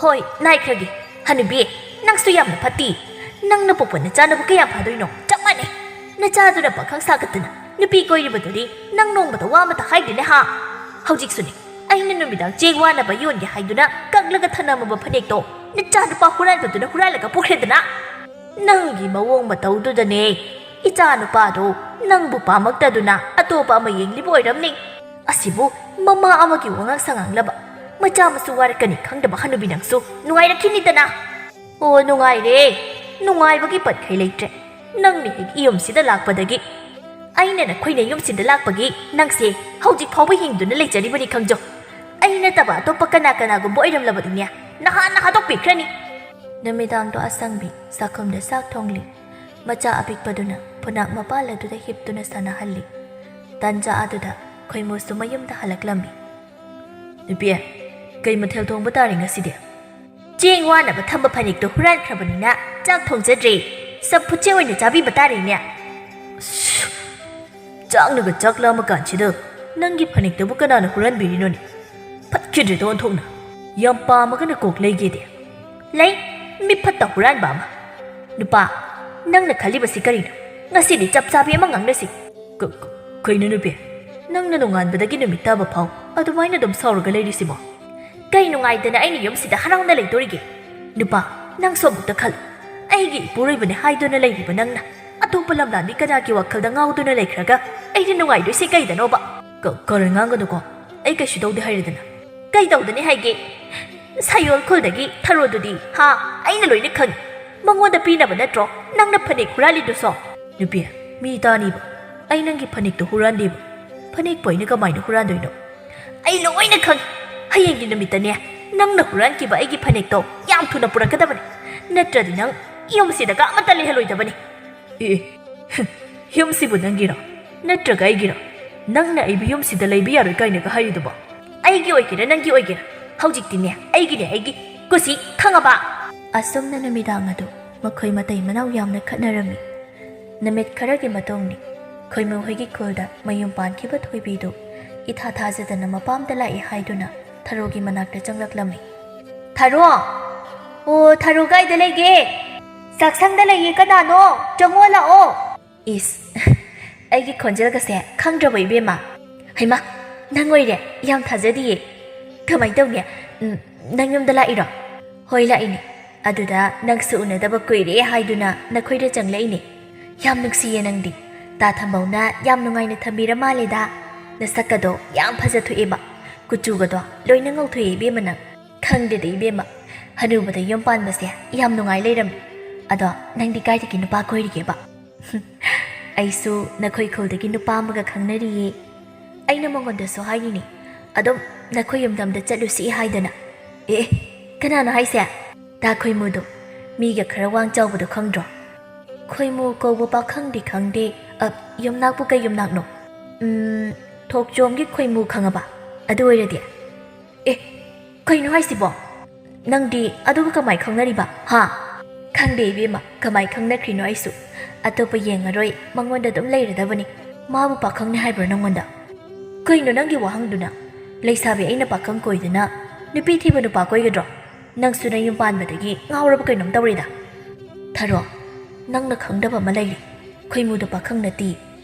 "ꯍꯣꯏ, ꯅꯥꯏꯈ꯭ꯔꯒꯦ꯫ ꯍꯅꯨꯕꯤ, ꯅꯪꯁꯨ ꯌꯥꯝꯅ ꯐꯠꯇꯤ꯫ ꯅꯪꯅ ꯄꯣꯛꯄ ꯅꯆꯥꯅꯕꯨ ꯀꯌꯥꯝ ꯐꯗꯣꯏꯅꯣ? ꯆꯞ ꯃꯥꯟꯅꯩ꯫ ꯅꯆꯥꯗꯨꯅ ꯄꯥꯈꯪ ꯁꯥꯒꯠꯇꯅ ꯅꯨꯄꯤ ꯀꯣꯏꯔꯤꯕꯗꯨꯗꯤ ꯅꯪ ꯅꯣꯡꯃꯇ ꯋꯥ ꯑꯃꯇ ꯍꯥꯏꯗꯦꯅꯦ ꯍꯥ? ꯍꯧꯖꯤꯛꯁꯨꯅꯦ, ꯑꯩꯅ ꯅꯨꯃꯤꯗꯥꯡ ꯆꯦꯡ ꯋꯥꯅꯕ ꯌꯣꯟꯒꯦ ꯍꯥꯏꯗꯨꯅ ꯀꯛꯂꯒ ꯊꯅꯝꯃꯕ ꯐꯅꯦꯛꯇꯣ ꯅꯆꯥꯅꯨꯄꯥ ꯍꯨꯔꯥꯟꯕꯗꯨꯅ ꯍꯨꯔꯥꯜꯂꯒ ꯄꯨꯈ꯭ꯔꯦꯗꯅ꯫ ꯅꯪꯒꯤ ꯃꯑꯣꯡ ꯃꯇꯧꯗꯨꯗꯅꯦ ꯏꯆꯥꯅꯨꯄꯥꯗꯣ ꯅꯪꯕꯨ ꯄꯥꯝꯃꯛꯇꯗꯨꯅ ꯑꯇꯣꯞꯄ ꯑꯃ ꯌꯦꯡꯂꯤꯕ ꯑꯣꯏꯔꯝꯅꯤ꯫ ꯑꯁꯤꯕꯨ ꯃꯃꯥ ꯑꯃꯒꯤ ꯋꯥꯉꯥꯡ ꯁꯉꯥꯡꯂꯕ? ꯃꯆꯥ ꯃꯁꯨ ꯋꯥꯔꯛꯀꯅꯤ ꯈꯪꯗꯕ ꯍꯅꯨꯕꯤ ꯅꯪꯁꯨ ꯅꯨꯡꯉꯥꯏꯔꯛꯈꯤꯅꯤꯗꯅ꯫" "ꯑꯣ, ꯅꯨꯡꯉꯥꯏꯔꯦ꯫ ꯅꯨꯡꯉꯥꯏꯕꯒꯤ ꯄꯠꯈꯩ ꯂꯩꯇ꯭ꯔꯦ꯫ ꯅꯪꯅ ꯍꯦꯛ ꯏꯌꯨꯝꯁꯤꯗ ꯂꯥꯛꯄꯗꯒꯤ ꯑꯩꯅ ꯅꯈꯣꯏꯅ ꯌꯨꯝꯁꯤꯗ ꯂꯥꯛꯄꯒꯤ ꯅꯪꯁꯦ ꯍꯧꯖꯤꯛ ꯐꯥꯎꯕ ꯍꯤꯡꯗꯨꯅ ꯂꯩꯖꯔꯤꯕꯅꯤ ꯈꯪꯖꯧ꯫ ꯑꯩ ꯅꯠꯇꯕ ꯑꯇꯣꯞꯄ ꯀꯅꯥ ꯀꯅꯥꯒꯨꯝꯕ ꯑꯣꯏꯔꯝꯂꯕꯗꯤꯅꯦ ꯅꯍꯥꯟꯅ ꯍꯥꯠꯇꯣꯛꯄꯤꯈ꯭ꯔꯅꯤ꯫" ꯅꯨꯃꯤꯗꯥꯡꯗꯣ ꯑꯁꯪꯕꯤ ꯆꯥꯛꯈꯨꯝꯗ ꯆꯥꯛ ꯊꯣꯡꯂꯤ꯫ ꯃꯆꯥ ꯑꯄꯤꯛꯄꯗꯨꯅ ꯐꯨꯅꯥꯛ ꯃꯄꯥꯜ ꯑꯗꯨꯗ ꯍꯤꯞꯇꯨꯅ ꯁꯥꯟꯅꯍꯜꯂꯤ꯫ ꯇꯟꯖꯥ ꯑꯗꯨꯗ ꯈꯣꯏꯃꯨꯁꯨ ꯃꯌꯨꯝꯗ ꯍꯜꯂꯛꯂꯝꯃꯤ꯫ "ꯅꯨꯄꯤ, ꯀꯩ ꯃꯊꯦꯜ ꯊꯣꯡꯕ ꯇꯥꯔꯦ ꯉꯁꯤꯗꯤ?" "ꯆꯦꯡ ꯋꯥꯅꯕ ꯊꯝꯕ ꯐꯅꯦꯛꯇꯣ ꯍꯨꯔꯥꯟꯈ꯭ꯔꯕꯅꯤꯅ ꯆꯥꯛ ꯊꯣꯡꯖꯗ꯭ꯔꯦ꯫ ꯆꯝꯐꯨꯠꯁꯦ ꯑꯣꯏꯅ ꯆꯥꯕꯤꯕ ꯇꯥꯔꯦꯅꯦ꯫" "ꯑꯁ, ꯆꯥꯛꯅꯒ ꯆꯥꯛ ꯂꯥꯝꯃ ꯀꯥꯟꯁꯤꯗ ꯅꯪꯒꯤ ꯐꯅꯦꯛꯇꯨꯕꯨ ꯀꯅꯥꯅ ꯍꯨꯔꯥꯟꯕꯤꯔꯤꯅꯣꯅꯦ? ꯐꯠꯈꯤꯗ꯭ꯔꯦꯗ ꯑꯣꯟꯊꯣꯛꯅ꯫ ꯌꯥꯝ ꯄꯥꯝꯃꯒꯅ ꯀꯣꯛ ꯂꯩꯒꯦꯗꯤ꯫ ꯂꯩ, ꯃꯤ ꯐꯠꯇ ꯍꯨꯔꯥꯟꯕ ꯑꯃ꯫ ꯅꯨꯄꯥ, ꯅꯪꯅ ꯈꯜꯂꯤꯕꯁꯤ ꯀꯔꯤꯅꯣ? ꯉꯁꯤꯗꯤ ꯆꯞ ꯆꯥꯕꯤ ꯑꯃ ꯉꯥꯡꯅꯁꯤ꯫ ꯀ-, ꯀ-, ꯀꯩꯅꯣ ꯅꯨꯄꯤ? ꯅꯪꯅ ꯅꯣꯡꯉꯥꯟꯕꯗꯒꯤ ꯅꯨꯃꯤꯠ ꯇꯥꯕ ꯐꯥꯎ ꯑꯗꯨꯃꯥꯏꯅ ꯑꯗꯨꯝ ꯁꯥꯎꯔꯒ ꯂꯩꯔꯤꯁꯤꯕꯣ? ꯀꯩ ꯅꯨꯡꯉꯥꯏꯗꯅ ꯑꯩꯅ ꯌꯨꯝꯁꯤꯗ ꯍꯔꯥꯎꯅ ꯂꯩꯗꯣꯔꯤꯒꯦ? ꯅꯨꯄꯥ, ꯅꯪꯁꯨ ꯑꯃꯨꯛꯇ ꯈꯜꯂꯨ꯫ ꯑꯩꯒꯤ ꯏꯄꯨꯔꯣꯏꯕꯅꯦ ꯍꯥꯏꯗꯨꯅ ꯂꯩꯔꯤꯕ ꯅꯪꯅ ꯑꯇꯣꯞꯄ ꯂꯝꯂꯥꯟꯕꯤ ꯀꯅꯥꯒꯤ ꯋꯥꯈꯜꯗ ꯉꯥꯎꯗꯨꯅ ꯂꯩꯈ꯭ꯔꯒ ꯑꯩꯗꯤ ꯅꯨꯡꯉꯥꯏꯗꯣꯏꯁꯦ ꯀꯩꯗꯅꯣꯕ? ꯀ-, ꯀꯔꯟ ꯉꯥꯡꯒꯅꯨꯀꯣ꯫ ꯑꯩ ꯀꯩꯁꯨ ꯇꯧꯗꯦ ꯍꯥꯏꯔꯦꯗꯅ꯫ ꯀꯩ ꯇꯧꯗꯅꯤ ꯍꯥꯏꯒꯦ? ꯁꯌꯣꯜ ꯈꯨꯜꯗꯒꯤ ꯊꯔꯣꯗꯨꯗꯤ, ꯍꯥ? ꯑꯩꯅ ꯂꯣꯏꯅ ꯈꯪꯉꯤ꯫ ꯃꯉꯣꯟꯗ ꯄꯤꯅꯕ ꯅꯠꯇ꯭ꯔꯣ ꯅꯪꯅ ꯐꯅꯦꯛ ꯍꯨꯔꯥꯜꯂꯤꯗꯨꯁꯣ? ꯅꯨꯄꯤ, ꯃꯤ ꯇꯥꯅꯤꯕ꯫ ꯑꯩ ꯅꯪꯒꯤ ꯐꯅꯦꯛꯇꯣ ꯍꯨꯔꯥꯟꯗꯦꯕ꯫ ꯐꯅꯦꯛꯄꯨ ꯑꯩꯅ ꯀꯃꯥꯏꯅ ꯍꯨꯔꯥꯟꯗꯣꯏꯅꯣ? ꯑꯩ ꯂꯣꯏꯅ ꯈꯪꯉꯤ꯫ ꯍꯌꯦꯡꯒꯤ ꯅꯨꯃꯤꯠꯇꯅꯦ, ꯅꯪꯅ ꯍꯨꯔꯥꯟꯈꯤꯕ ꯑꯩꯒꯤ ꯐꯅꯦꯛꯇꯣ ꯌꯥꯝ ꯊꯨꯅ ꯄꯨꯔꯛꯀꯗꯕꯅꯤ꯫ ꯅꯠꯇ꯭ꯔꯗꯤ ꯅꯪ ꯌꯨꯝꯁꯤꯗꯒ ꯑꯃꯠꯇ ꯂꯩꯍꯜꯂꯣꯏꯗꯕꯅꯤ꯫ ꯑꯦ, ꯌꯨꯝꯁꯤꯕꯨ ꯅꯪꯒꯤꯔꯣ? ꯅꯠꯇ꯭ꯔꯒ ꯑꯩꯒꯤꯔꯣ? ꯅꯪꯅ ꯑꯩꯕꯨ ꯌꯨꯝꯁꯤꯗ ꯂꯩꯕ ꯌꯥꯔꯣꯏ ꯀꯥꯏꯅꯒ ꯍꯥꯏꯔꯤꯗꯨꯕꯣ? ꯑꯩꯒꯤ ꯑꯣꯏꯒꯦꯔꯥ ꯅꯪꯒꯤ ꯑꯣꯏꯒꯦꯔꯥ, ꯍꯧꯖꯤꯛꯇꯤꯅꯦ, ꯑꯩꯒꯤꯅꯦ, ꯑꯩꯒꯤ꯫ ꯀꯨꯁꯤ, ꯈꯪꯉꯕ? ꯑꯁꯨꯝꯅ ꯅꯨꯃꯤꯗꯥꯡ ꯑꯗꯨ ꯃꯈꯣꯏ ꯃꯇꯩ ꯃꯅꯥꯎ ꯌꯥꯝꯅ ꯈꯠꯅꯔꯝꯃꯤ꯫ ꯅꯨꯃꯤꯠ ꯈꯔꯒꯤ ꯃꯇꯨꯡꯅꯤ꯫ ꯈꯣꯏꯃꯨ ꯍꯣꯏꯒꯤ ꯈꯨꯜꯗ ꯃꯌꯨꯝ ꯄꯥꯟꯈꯤꯕ ꯊꯣꯏꯕꯤꯗꯨ ꯏꯊꯥ ꯊꯥꯖꯗꯅ ꯃꯄꯥꯝꯗ ꯂꯥꯛꯏ ꯍꯥꯏꯗꯨꯅ ꯊꯔꯣꯒꯤ ꯃꯅꯥꯛꯇ ꯆꯪꯂꯛꯂꯝꯃꯤ꯫ "ꯊꯔꯣ! ꯑꯣ, ꯊꯔꯣ ꯀꯥꯏꯗ ꯂꯩꯒꯦ?" "ꯆꯥꯛꯁꯪꯗ ꯂꯩꯌꯦ, ꯀꯅꯥꯅꯣ? ꯆꯪꯉꯣ ꯂꯥꯛꯑꯣ!" ꯏꯁ, ꯑꯩꯒꯤ ꯈꯣꯟꯖꯦꯜꯒꯁꯦ ꯈꯪꯗ꯭ꯔꯕꯣ, ꯏꯕꯦꯝꯃ? ꯍꯩꯃꯥ, ꯅꯪ ꯑꯣꯏꯔꯦ? ꯌꯥꯝ ꯊꯥꯖꯗꯤꯌꯦ꯫ ꯀꯃꯥꯏ ꯇꯧꯅꯤ? ꯎꯝ, ꯅꯪ ꯌꯨꯝꯗ ꯂꯥꯛꯏꯔꯣ? ꯍꯣꯏ, ꯂꯥꯛꯏꯅꯦ꯫ ꯑꯗꯨꯗ ꯅꯪꯁꯨ ꯎꯅꯗꯕ ꯀꯨꯏꯔꯦ ꯍꯥꯏꯗꯨꯅ ꯅꯈꯣꯏꯗ ꯆꯪꯂꯛꯏꯅꯦ꯫ ꯌꯥꯝ ꯅꯨꯡꯁꯤꯌꯦ ꯅꯪꯗꯤ꯫ ꯇꯥ ꯊꯝꯕꯧꯅ ꯌꯥꯝ ꯅꯨꯡꯉꯥꯏꯅ ꯊꯝꯕꯤꯔ ꯃꯥꯜꯂꯦꯗ꯫ ꯅꯁꯛꯀꯗꯣ ꯌꯥꯝ ꯐꯖꯊꯣꯛꯑꯦꯕ꯫ ꯀꯨꯆꯨꯒꯗꯣ ꯂꯣꯏꯅ ꯉꯧꯊꯣꯛꯑꯦ ꯏꯕꯦꯝꯃ ꯅꯪ꯫ ꯈꯪꯗꯦꯗ ꯏꯕꯦꯝꯃ, ꯍꯅꯨꯕꯗ ꯌꯨꯝ ꯄꯥꯟꯕꯁꯦ ꯌꯥꯝ ꯅꯨꯡꯉꯥꯏ ꯂꯩꯔꯝꯃꯦ꯫ ꯑꯗꯣ ꯅꯪꯗꯤ ꯀꯥꯏꯗꯒꯤ ꯅꯨꯄꯥ ꯀꯣꯏꯔꯤꯒꯦꯕ? ꯑꯩꯁꯨ ꯅꯈꯣꯏ ꯈꯨꯜꯗꯒꯤ ꯅꯨꯄꯥ ꯑꯃꯒ ꯈꯪꯅꯔꯤꯌꯦ꯫ ꯑꯩꯅ ꯃꯉꯣꯟꯗꯁꯨ ꯍꯥꯏꯔꯤꯅꯦ, ꯑꯗꯨꯝ ꯅꯈꯣꯏ ꯌꯨꯝꯗꯝꯗ ꯆꯠꯂꯨꯁꯤ ꯍꯥꯏꯗꯅ꯫ ꯑꯦ, ꯀꯅꯥꯅꯣ ꯍꯥꯏꯁꯦ? ꯇꯥ ꯈꯣꯏꯃꯨꯗꯣ, ꯃꯤꯒ ꯈꯔ ꯋꯥꯡ ꯆꯥꯎꯕꯗꯣ ꯈꯪꯗ꯭ꯔꯣ? ꯈꯣꯏꯃꯨ ꯀꯧꯕ ꯄꯥꯈꯪꯗꯤ ꯈꯪꯗꯦ꯫ ꯑ, ꯌꯨꯝꯅꯥꯛꯄꯨ ꯀꯩ ꯌꯨꯝꯅꯥꯛꯅꯣ? ꯎꯝ, ꯊꯣꯛꯆꯣꯝꯒꯤ ꯈꯣꯏꯃꯨ ꯈꯪꯉꯕ? ꯑꯗꯨ ꯑꯣꯏꯔꯗꯤ꯫ ꯑꯦ, ꯀꯩꯅꯣ ꯍꯥꯏꯁꯤꯕꯣ? ꯅꯪꯗꯤ ꯑꯗꯨꯒ ꯀꯃꯥꯏ ꯈꯪꯅꯔꯤꯕ? ꯍꯥ? ꯈꯪꯗꯦ ꯏꯕꯦꯝꯃ, ꯀꯃꯥꯏ ꯈꯪꯅꯈ꯭ꯔꯤꯅꯣ ꯑꯩꯁꯨ꯫ ꯑꯇꯣꯞꯄ ꯌꯦꯡꯉꯔꯣꯏ, ꯃꯉꯣꯟꯗ ꯑꯗꯨꯝ ꯂꯩꯔꯗꯕꯅꯤ꯫ ꯃꯥꯕꯨ ꯄꯥꯈꯪꯅꯤ ꯍꯥꯏꯕ꯭ꯔꯣ ꯅꯪꯉꯣꯟꯗ? ꯀꯩꯅꯣ ꯅꯪꯒꯤ ꯋꯥꯍꯪꯗꯨꯅ? ꯂꯩꯁꯥꯕꯤ ꯑꯩꯅ ꯄꯥꯈꯪ ꯀꯣꯏꯗꯅ ꯅꯨꯄꯤ ꯊꯤꯕ ꯅꯨꯄꯥ ꯀꯣꯏꯒꯗ꯭ꯔꯣ? ꯅꯪꯁꯨ ꯅꯌꯨꯝ ꯄꯥꯟꯕꯗꯒꯤ ꯉꯥꯎꯔꯕ ꯀꯩꯅꯣꯝ ꯇꯧꯔꯦꯗ꯫ ꯊꯔꯣ, ꯅꯪꯅ ꯈꯪꯗꯕ ꯑꯃ ꯂꯩꯔꯦ꯫ ꯈꯣꯏꯃꯨꯗꯣ ꯄꯥꯈꯪ ꯅꯠꯇꯦ꯫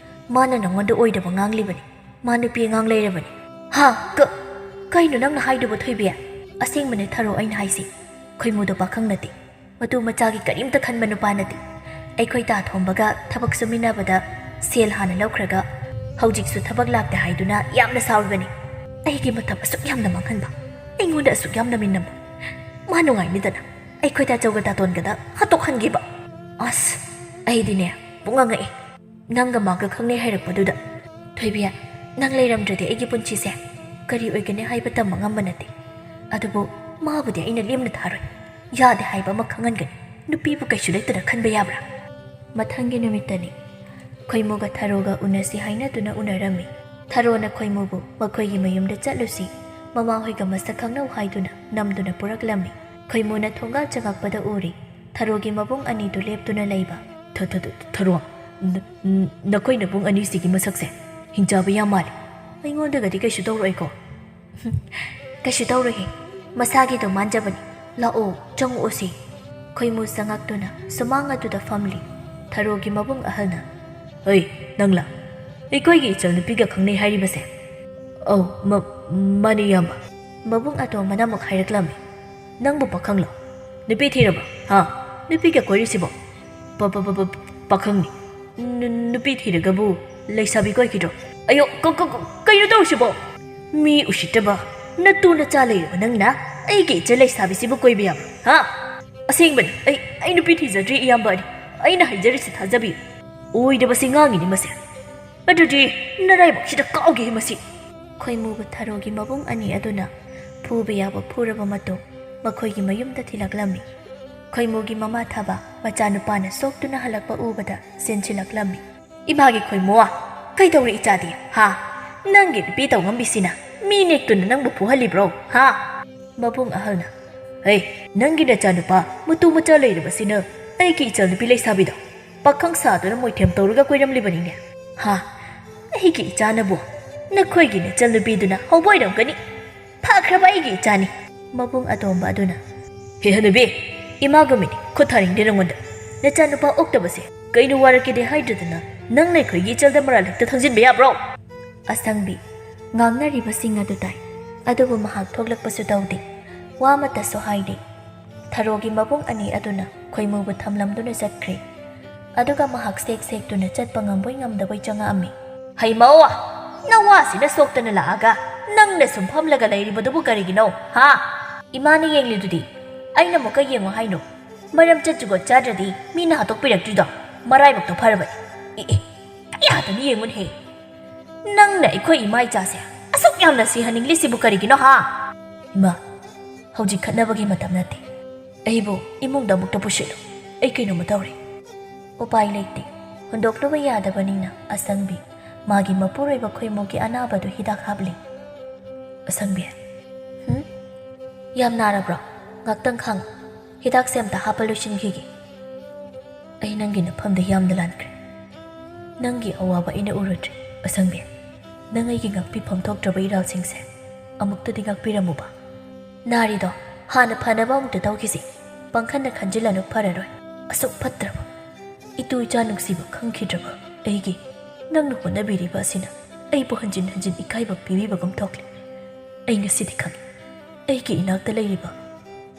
ꯃꯥꯅ ꯅꯪꯉꯣꯟꯗ ꯑꯣꯏꯗꯕ ꯉꯥꯡꯂꯤꯕꯅꯤ꯫ ꯃꯥ ꯅꯨꯄꯤ ꯑꯉꯥꯡ ꯂꯩꯔꯕꯅꯤ꯫ ꯍꯥ? ꯀ-, ꯀꯩꯅꯣ ꯅꯪꯅ ꯍꯥꯏꯗꯨꯕꯨ ꯊꯣꯏꯕꯤ? ꯑꯁꯦꯡꯕꯅꯦ ꯊꯔꯣ ꯑꯩꯅ ꯍꯥꯏꯁꯤ꯫ ꯈꯣꯏꯃꯨꯗꯣ ꯄꯥꯈꯪ ꯅꯠꯇꯦ꯫ ꯃꯇꯨ ꯃꯆꯥꯒꯤ ꯀꯔꯤꯝꯇ ꯈꯟꯕ ꯅꯨꯄꯥ ꯅꯠꯇꯦ꯫ ꯑꯩꯈꯣꯏ ꯇꯥ ꯊꯣꯝꯕꯒ ꯊꯕꯛ ꯁꯨꯃꯤꯟꯅꯕꯗ ꯁꯦꯜ ꯍꯥꯟꯅ ꯂꯧꯈ꯭ꯔꯒ ꯍꯧꯖꯤꯛꯁꯨ ꯊꯕꯛ ꯂꯥꯛꯇꯦ ꯍꯥꯏꯗꯨꯅ ꯌꯥꯝꯅ ꯁꯥꯎꯔꯤꯕꯅꯤ꯫ ꯑꯩꯒꯤ ꯃꯇꯝ ꯑꯁꯨꯛ ꯌꯥꯝꯅ ꯃꯥꯡꯍꯟꯕ, ꯑꯩꯉꯣꯟꯗ ꯑꯁꯨꯛ ꯌꯥꯝꯅ ꯃꯤꯅꯝꯕ꯫ ꯃꯥ ꯅꯨꯡꯉꯥꯏꯅꯤꯗꯅ ꯑꯩꯈꯣꯏ ꯇꯥꯆꯧꯒ ꯇꯥꯇꯣꯟꯒꯗ ꯍꯥꯠꯇꯣꯛꯍꯟꯈꯤꯕ꯫ ꯑꯁ, ꯑꯩꯗꯤꯅꯦ ꯄꯨꯡꯉꯛ ꯉꯛꯑꯦ꯫ ꯅꯪꯒ ꯃꯥꯒ ꯈꯪꯅꯩ ꯍꯥꯏꯔꯛꯄꯗꯨꯗ꯫ ꯊꯣꯏꯕꯤ, ꯅꯪ ꯂꯩꯔꯝꯗ꯭ꯔꯗꯤ ꯑꯩꯒꯤ ꯄꯨꯟꯁꯤꯁꯦ ꯀꯔꯤ ꯑꯣꯏꯒꯅꯤ ꯍꯥꯏꯕ ꯇꯝꯕ ꯉꯝꯕ ꯅꯠꯇꯦ꯫ ꯑꯗꯨꯕꯨ ꯃꯥꯕꯨꯗꯤ ꯑꯩꯅ ꯂꯦꯝꯅ ꯊꯥꯔꯣꯏ꯫ ꯌꯥꯗꯦ ꯍꯥꯏꯕ ꯑꯃ ꯈꯪꯍꯟꯒꯅꯤ꯫ ꯅꯨꯄꯤꯕꯨ ꯀꯩꯁꯨ ꯂꯩꯇꯅ ꯈꯟꯕ ꯌꯥꯕ꯭ꯔꯥ? ꯃꯊꯪꯒꯤ ꯅꯨꯃꯤꯠꯇꯅꯤ꯫ ꯈꯣꯏꯃꯨꯒ ꯊꯔꯣꯒ ꯎꯅꯁꯤ ꯍꯥꯏꯅꯗꯨꯅ ꯎꯅꯔꯝꯃꯤ꯫ ꯊꯔꯣꯅ ꯈꯣꯏꯃꯨꯕꯨ ꯃꯈꯣꯏꯒꯤ ꯃꯌꯨꯝꯗ ꯆꯠꯂꯨꯁꯤ, ꯃꯃꯥꯍꯣꯏꯒ ꯃꯁꯛ ꯈꯪꯅꯧ ꯍꯥꯏꯗꯨꯅ ꯅꯝꯗꯨꯅ ꯄꯨꯔꯛꯂꯝꯃꯤ꯫ ꯈꯣꯏꯃꯨꯅ ꯊꯣꯡꯒꯥꯜ ꯆꯪꯉꯛꯄꯗ ꯎꯔꯤ꯫ ꯊꯔꯣꯒꯤ ꯃꯕꯨꯡ ꯑꯅꯤꯗꯨ ꯂꯦꯞꯇꯨꯅ ꯂꯩꯕ꯫ "ꯊ-, ꯊ-, ꯊ-, ꯊꯔꯣ, ꯅ-, ꯅ-, ꯅꯈꯣꯏ ꯅꯕꯨꯡ ꯑꯅꯤꯁꯤꯒꯤ ꯃꯁꯛꯁꯦ ꯍꯤꯡꯆꯥꯕ ꯌꯥꯝ ꯃꯥꯜꯂꯤ꯫ ꯑꯩꯉꯣꯟꯗꯒꯗꯤ ꯀꯩꯁꯨ ꯇꯧꯔꯣꯏꯀꯣ?" "ꯀꯩꯁꯨ ꯇꯧꯔꯣꯏꯍꯦ, ꯃꯁꯥꯒꯤꯗꯣ ꯃꯥꯟꯖꯕꯅꯤ꯫ ꯂꯥꯛꯑꯣ, ꯆꯪꯉꯛꯑꯣꯁꯦ꯫" ꯈꯣꯏꯃꯨ ꯆꯪꯉꯛꯇꯨꯅ ꯁꯨꯃꯥꯡ ꯑꯗꯨꯗ ꯐꯝꯂꯤ꯫ ꯊꯔꯣꯒꯤ ꯃꯕꯨꯡ ꯑꯍꯜꯅ, "ꯍꯩ, ꯅꯪꯂꯥ? ꯑꯩꯈꯣꯏꯒꯤ ꯏꯆꯜꯅꯨꯄꯤꯒ ꯈꯪꯅꯩ ꯍꯥꯏꯔꯤꯕꯁꯦ?" "ꯑꯧ, ꯃ-, ꯃꯥꯅꯤ, ꯏꯌꯥꯝꯕ꯫" ꯃꯕꯨꯡ ꯑꯇꯣꯝꯕꯅ ꯑꯃꯨꯛ ꯍꯥꯏꯔꯛꯂꯝꯃꯤ꯫ "ꯅꯪꯕꯨ ꯄꯥꯈꯪꯂꯣ? ꯅꯨꯄꯤ ꯊꯤꯔꯕ? ꯍꯥ? ꯅꯨꯄꯤꯒ ꯀꯣꯏꯔꯤꯁꯤꯕꯣ?" "ꯄ-, ꯄ-, ꯄ-, ꯄ-, ꯄꯥꯈꯪꯅꯤ꯫ ꯅꯨ-, ꯅꯨꯄꯤ ꯊꯤꯔꯒꯕꯨ ꯂꯩꯁꯥꯕꯤ ꯀꯣꯏꯈꯤꯗ꯭ꯔꯣ?" "ꯑꯌꯣ, ꯀ-, ꯀ-, ꯀ-, ꯀꯩꯅꯣ ꯇꯧꯔꯤꯁꯤꯕꯣ? ꯃꯤ ꯎꯁꯤꯠꯇꯕ, ꯅꯇꯨ ꯅꯆꯥ ꯂꯩꯔꯕ ꯅꯪꯅ ꯑꯩꯒꯤ ꯏꯆꯜ ꯂꯩꯁꯥꯕꯤꯁꯤꯕꯨ ꯀꯣꯏꯕ ꯌꯥꯕ꯭ꯔꯣ? ꯍꯥ? ꯑꯁꯦꯡꯕꯅꯤ, ꯑꯩ, ꯑꯩ ꯅꯨꯄꯤ ꯊꯤꯖꯗ꯭ꯔꯤ, ꯏꯌꯥꯝꯕ ꯑꯅꯤ꯫ ꯑꯩꯅ ꯍꯥꯏꯖꯔꯤꯁꯤ ꯊꯥꯖꯕꯤꯌꯨ꯫" ꯑꯣꯏꯗꯕꯁꯤ ꯉꯥꯡꯉꯤꯅꯤ ꯃꯁꯦ꯫ "ꯑꯗꯨꯗꯤ ꯅꯔꯥꯏꯕꯛꯁꯤꯗ ꯀꯥꯎꯒꯦ ꯃꯁꯤ꯫" ꯈꯣꯏꯃꯨꯒ ꯊꯔꯣꯒꯤ ꯃꯕꯨꯡ ꯑꯅꯤ ꯑꯗꯨꯅ ꯐꯨꯕ ꯌꯥꯕ ꯐꯨꯔꯕ ꯃꯇꯨꯡ ꯃꯈꯣꯏꯒꯤ ꯃꯌꯨꯝꯗ ꯊꯤꯜꯂꯛꯂꯝꯃꯤ꯫ ꯈꯣꯏꯃꯨꯒꯤ ꯃꯃꯥ ꯊꯥꯕ ꯃꯆꯥꯅꯨꯄꯥꯅ ꯁꯣꯛꯇꯨꯅ ꯍꯜꯂꯛꯄ ꯎꯕꯗ ꯁꯤꯟꯁꯤꯜꯂꯛꯂꯝꯃꯤ꯫ "ꯏꯃꯥꯒꯤ ꯈꯣꯏꯃꯨ, ꯀꯩꯗꯧꯔꯦ ꯏꯆꯥꯗꯤ? ꯍꯥ? ꯅꯪꯒꯤ ꯅꯨꯄꯤ ꯇꯧꯉꯝꯕꯤꯁꯤꯅ ꯃꯤ ꯅꯦꯛꯇꯨꯅ ꯅꯪꯕꯨ ꯐꯨꯍꯜꯂꯤꯕ꯭ꯔꯣ? ꯍꯥ?" ꯃꯕꯨꯡ ꯑꯍꯜꯅ, "ꯍꯩ, ꯅꯪꯒꯤ ꯅꯆꯥꯅꯨꯄꯥ ꯃꯇꯨ ꯃꯆꯥ ꯂꯩꯔꯕꯁꯤꯅ ꯑꯩꯒꯤ ꯏꯆꯜꯅꯨꯄꯤ ꯂꯩꯁꯥꯕꯤꯗꯣ ꯄꯥꯈꯪ ꯁꯥꯗꯨꯅ ꯃꯣꯏꯊꯦꯝ ꯇꯧꯔꯒ ꯀꯣꯏꯔꯝꯂꯤꯕꯅꯤꯅꯦ꯫ ꯍꯥ? "ꯑꯩꯒꯤ ꯏꯆꯥꯅꯕꯨ ꯅꯈꯣꯏꯒꯤ ꯅꯆꯟꯅꯨꯄꯤꯗꯨꯅ ꯍꯧꯕ ꯑꯣꯏꯔꯝꯒꯅꯤ꯫ ꯐꯈ꯭ꯔꯕ ꯑꯩꯒꯤ ꯏꯆꯥꯅꯤ꯫" ꯃꯕꯨꯡ ꯑꯇꯣꯝꯕ ꯑꯗꯨꯅ, "ꯍꯦ ꯍꯅꯨꯕꯤ, ꯏꯃꯥꯒꯨꯝꯃꯤꯅꯤ, ꯈꯨꯠ ꯊꯥꯔꯤꯡꯗꯦ ꯅꯉꯣꯟꯗ꯫ ꯅꯆꯥꯅꯨꯄꯥ ꯑꯣꯛꯇꯕꯁꯦ ꯀꯩꯅꯣ ꯋꯥꯔꯛꯀꯦꯗꯦ ꯍꯥꯏꯗ꯭ꯔꯗꯅ ꯅꯪꯅ ꯑꯩꯈꯣꯏꯒꯤ ꯏꯆꯜꯗ ꯃꯔꯥꯜ ꯍꯦꯛꯇ ꯊꯪꯖꯤꯟꯕ ꯌꯥꯕ꯭ꯔꯣ?" ꯑꯁꯪꯕꯤ ꯉꯥꯡꯅꯔꯤꯕꯁꯤꯡ ꯑꯗꯨ ꯇꯥꯏ, ꯑꯗꯨꯕꯨ ꯃꯍꯥꯛ ꯊꯣꯛꯂꯛꯄꯁꯨ ꯇꯧꯗꯦ, ꯋꯥ ꯑꯃꯠꯇꯁꯨ ꯍꯥꯏꯗꯦ꯫ ꯊꯔꯣꯒꯤ ꯃꯕꯨꯡ ꯑꯅꯤ ꯑꯗꯨꯅ ꯈꯣꯏꯃꯨꯕꯨ ꯊꯝꯂꯝꯗꯨꯅ ꯆꯠꯈ꯭ꯔꯦ꯫ ꯑꯗꯨꯒ ꯃꯍꯥꯛ ꯁꯦꯛ ꯁꯦꯛꯇꯨꯅ ꯆꯠꯄ ꯉꯝꯕꯣꯏ ꯉꯝꯗꯕꯣꯏ ꯆꯪꯉꯛꯑꯝꯃꯤ꯫ "ꯍꯩꯃꯧ, ꯅꯋꯥꯁꯤꯅ ꯁꯣꯛꯇꯅ ꯂꯥꯛꯑꯒ ꯅꯪꯅ ꯁꯨꯝ ꯐꯝꯂꯒ ꯂꯩꯔꯤꯕꯗꯨꯕꯨ ꯀꯔꯤꯒꯤꯅꯣ, ꯍꯥ? ꯏꯃꯥꯅ ꯌꯦꯡꯂꯤꯗꯨꯗꯤ ꯑꯩꯅ ꯑꯃꯨꯛꯀ ꯌꯦꯡꯉꯨ ꯍꯥꯏꯅꯣ? ꯃꯔꯝ ꯆꯠ ꯖꯨꯒꯣꯠ ꯆꯥꯗ꯭ꯔꯗꯤ ꯃꯤꯅ ꯍꯥꯠꯇꯣꯛꯄꯤꯔꯛꯇ꯭ꯔꯤꯗꯣ ꯃꯔꯥꯏꯕꯛꯇꯣ ꯐꯔꯕꯅꯤ꯫ ꯑꯦ ꯑꯦ, ꯀꯌꯥꯗꯅꯤ ꯌꯦꯡꯉꯨꯅꯦꯍꯦ꯫ ꯅꯪꯅ ꯑꯩꯈꯣꯏ ꯏꯃꯥ ꯏꯆꯥꯁꯦ ꯑꯁꯨꯛ ꯌꯥꯝꯅ ꯁꯤꯍꯟꯅꯤꯡꯂꯤꯁꯤꯕꯨ ꯀꯔꯤꯒꯤꯅꯣ, ꯍꯥ?" "ꯏꯃꯥ, ꯍꯧꯖꯤꯛ ꯈꯠꯅꯕꯒꯤ ꯃꯇꯝ ꯅꯠꯇꯦ꯫ ꯑꯩꯕꯨ ꯏꯃꯨꯡꯗ ꯑꯃꯨꯛꯇ ꯄꯨꯁꯤꯜꯂꯨ꯫ ꯑꯩ ꯀꯩꯅꯣꯝꯃ ꯇꯧꯔꯦ꯫" ꯎꯄꯥꯏ ꯂꯩꯇꯦ꯫ ꯍꯨꯟꯗꯣꯛꯂꯨꯕ ꯌꯥꯗꯕꯅꯤꯅ ꯑꯁꯪꯕꯤ ꯃꯥꯒꯤ ꯃꯄꯨꯔꯣꯏꯕ ꯈꯣꯏꯃꯨꯒꯤ ꯑꯅꯥꯕꯗꯨ ꯍꯤꯗꯥꯛ ꯍꯥꯞꯂꯤ꯫ "ꯑꯁꯪꯕꯤ꯫" "ꯍꯨꯝ? ꯌꯥꯝ ꯅꯥꯔꯕ꯭ꯔꯣ? ꯉꯥꯛꯇꯪ ꯈꯥꯡꯉꯨ꯫ ꯍꯤꯗꯥꯛꯁꯦ ꯑꯝꯇ ꯍꯥꯞꯄ ꯂꯣꯏꯁꯤꯟꯈꯤꯒꯦ꯫" "ꯑꯩ ꯅꯪꯒꯤ ꯅꯐꯝꯗ ꯌꯥꯝꯅ ꯂꯥꯟꯈ꯭ꯔꯦ꯫ ꯅꯪꯒꯤ ꯑꯋꯥꯕ ꯑꯩꯅ ꯎꯔꯨꯗ꯭ꯔꯦ, ꯑꯁꯪꯕꯤ꯫ ꯅꯪ ꯑꯩꯒꯤ ꯉꯥꯛꯄꯤꯐꯝ ꯊꯣꯛꯇ꯭ꯔꯕ ꯏꯔꯥꯜꯁꯤꯡꯁꯦ ꯑꯃꯨꯛꯇꯗꯤ ꯉꯥꯛꯄꯤꯔꯝꯃꯨꯕ꯫ ꯅꯥꯔꯤꯗꯣ ꯍꯥꯟꯅ ꯐꯅꯕ ꯑꯃꯨꯛꯇ ꯇꯧꯈꯤꯁꯤ꯫ ꯄꯪꯈꯟꯗ ꯈꯟꯖꯤꯜꯂꯅꯨ, ꯐꯔꯔꯣꯏ꯫ ꯑꯁꯨꯛ ꯐꯠꯇ꯭ꯔꯕ, ꯏꯇꯨ ꯏꯆꯥ ꯅꯨꯡꯁꯤꯕ ꯈꯪꯈꯤꯗ꯭ꯔꯕ ꯑꯩꯒꯤ ꯅꯪꯅ ꯍꯣꯠꯅꯕꯤꯔꯤꯕ ꯑꯁꯤꯅ ꯑꯩꯕꯨ ꯍꯟꯖꯤꯟ ꯍꯟꯖꯤꯟ ꯏꯀꯥꯏꯕ ꯄꯤꯕꯤꯕꯒꯨꯝ ꯊꯣꯛꯂꯦ꯫ ꯑꯩ ꯉꯁꯤꯗꯤ ꯈꯪꯉꯤ, ꯑꯩꯒꯤ ꯏꯅꯥꯛꯇ ꯂꯩꯔꯤꯕ,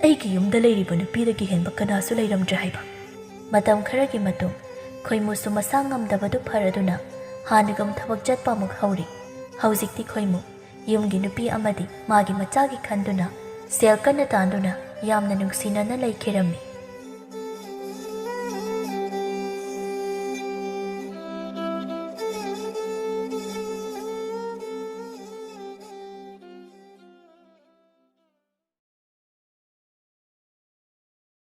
ꯑꯩꯒꯤ ꯌꯨꯝꯗ ꯂꯩꯔꯤꯕ ꯅꯨꯄꯤꯗꯒꯤ ꯍꯦꯟꯕ ꯀꯅꯥꯁꯨ ꯂꯩꯔꯝꯗ꯭ꯔꯦ ꯍꯥꯏꯕ꯫" ꯃꯇꯝ ꯈꯔꯒꯤ ꯃꯇꯨꯡ ꯈꯣꯏꯃꯨꯁꯨ ꯃꯁꯥ ꯉꯝꯗꯕꯗꯨ ꯐꯔꯗꯨꯅ ꯍꯥꯟꯅꯒꯨꯝ ꯊꯕꯛ ꯆꯠꯄ ꯑꯃꯨꯛ ꯍꯧꯔꯤ꯫ ꯍꯧꯖꯤꯛꯇꯤ ꯈꯣꯏꯃꯨ ꯌꯨꯝꯒꯤ ꯅꯨꯄꯤ ꯑꯃꯗꯤ ꯃꯥꯒꯤ ꯃꯆꯥꯒꯤ ꯈꯟꯗꯨꯅ ꯁꯦꯜ ꯀꯟꯅ ꯇꯥꯟꯗꯨꯅ ꯌꯥꯝꯅ ꯅꯨꯡꯁꯤꯅꯅ ꯂꯩꯈꯤꯔꯝꯃꯤ꯫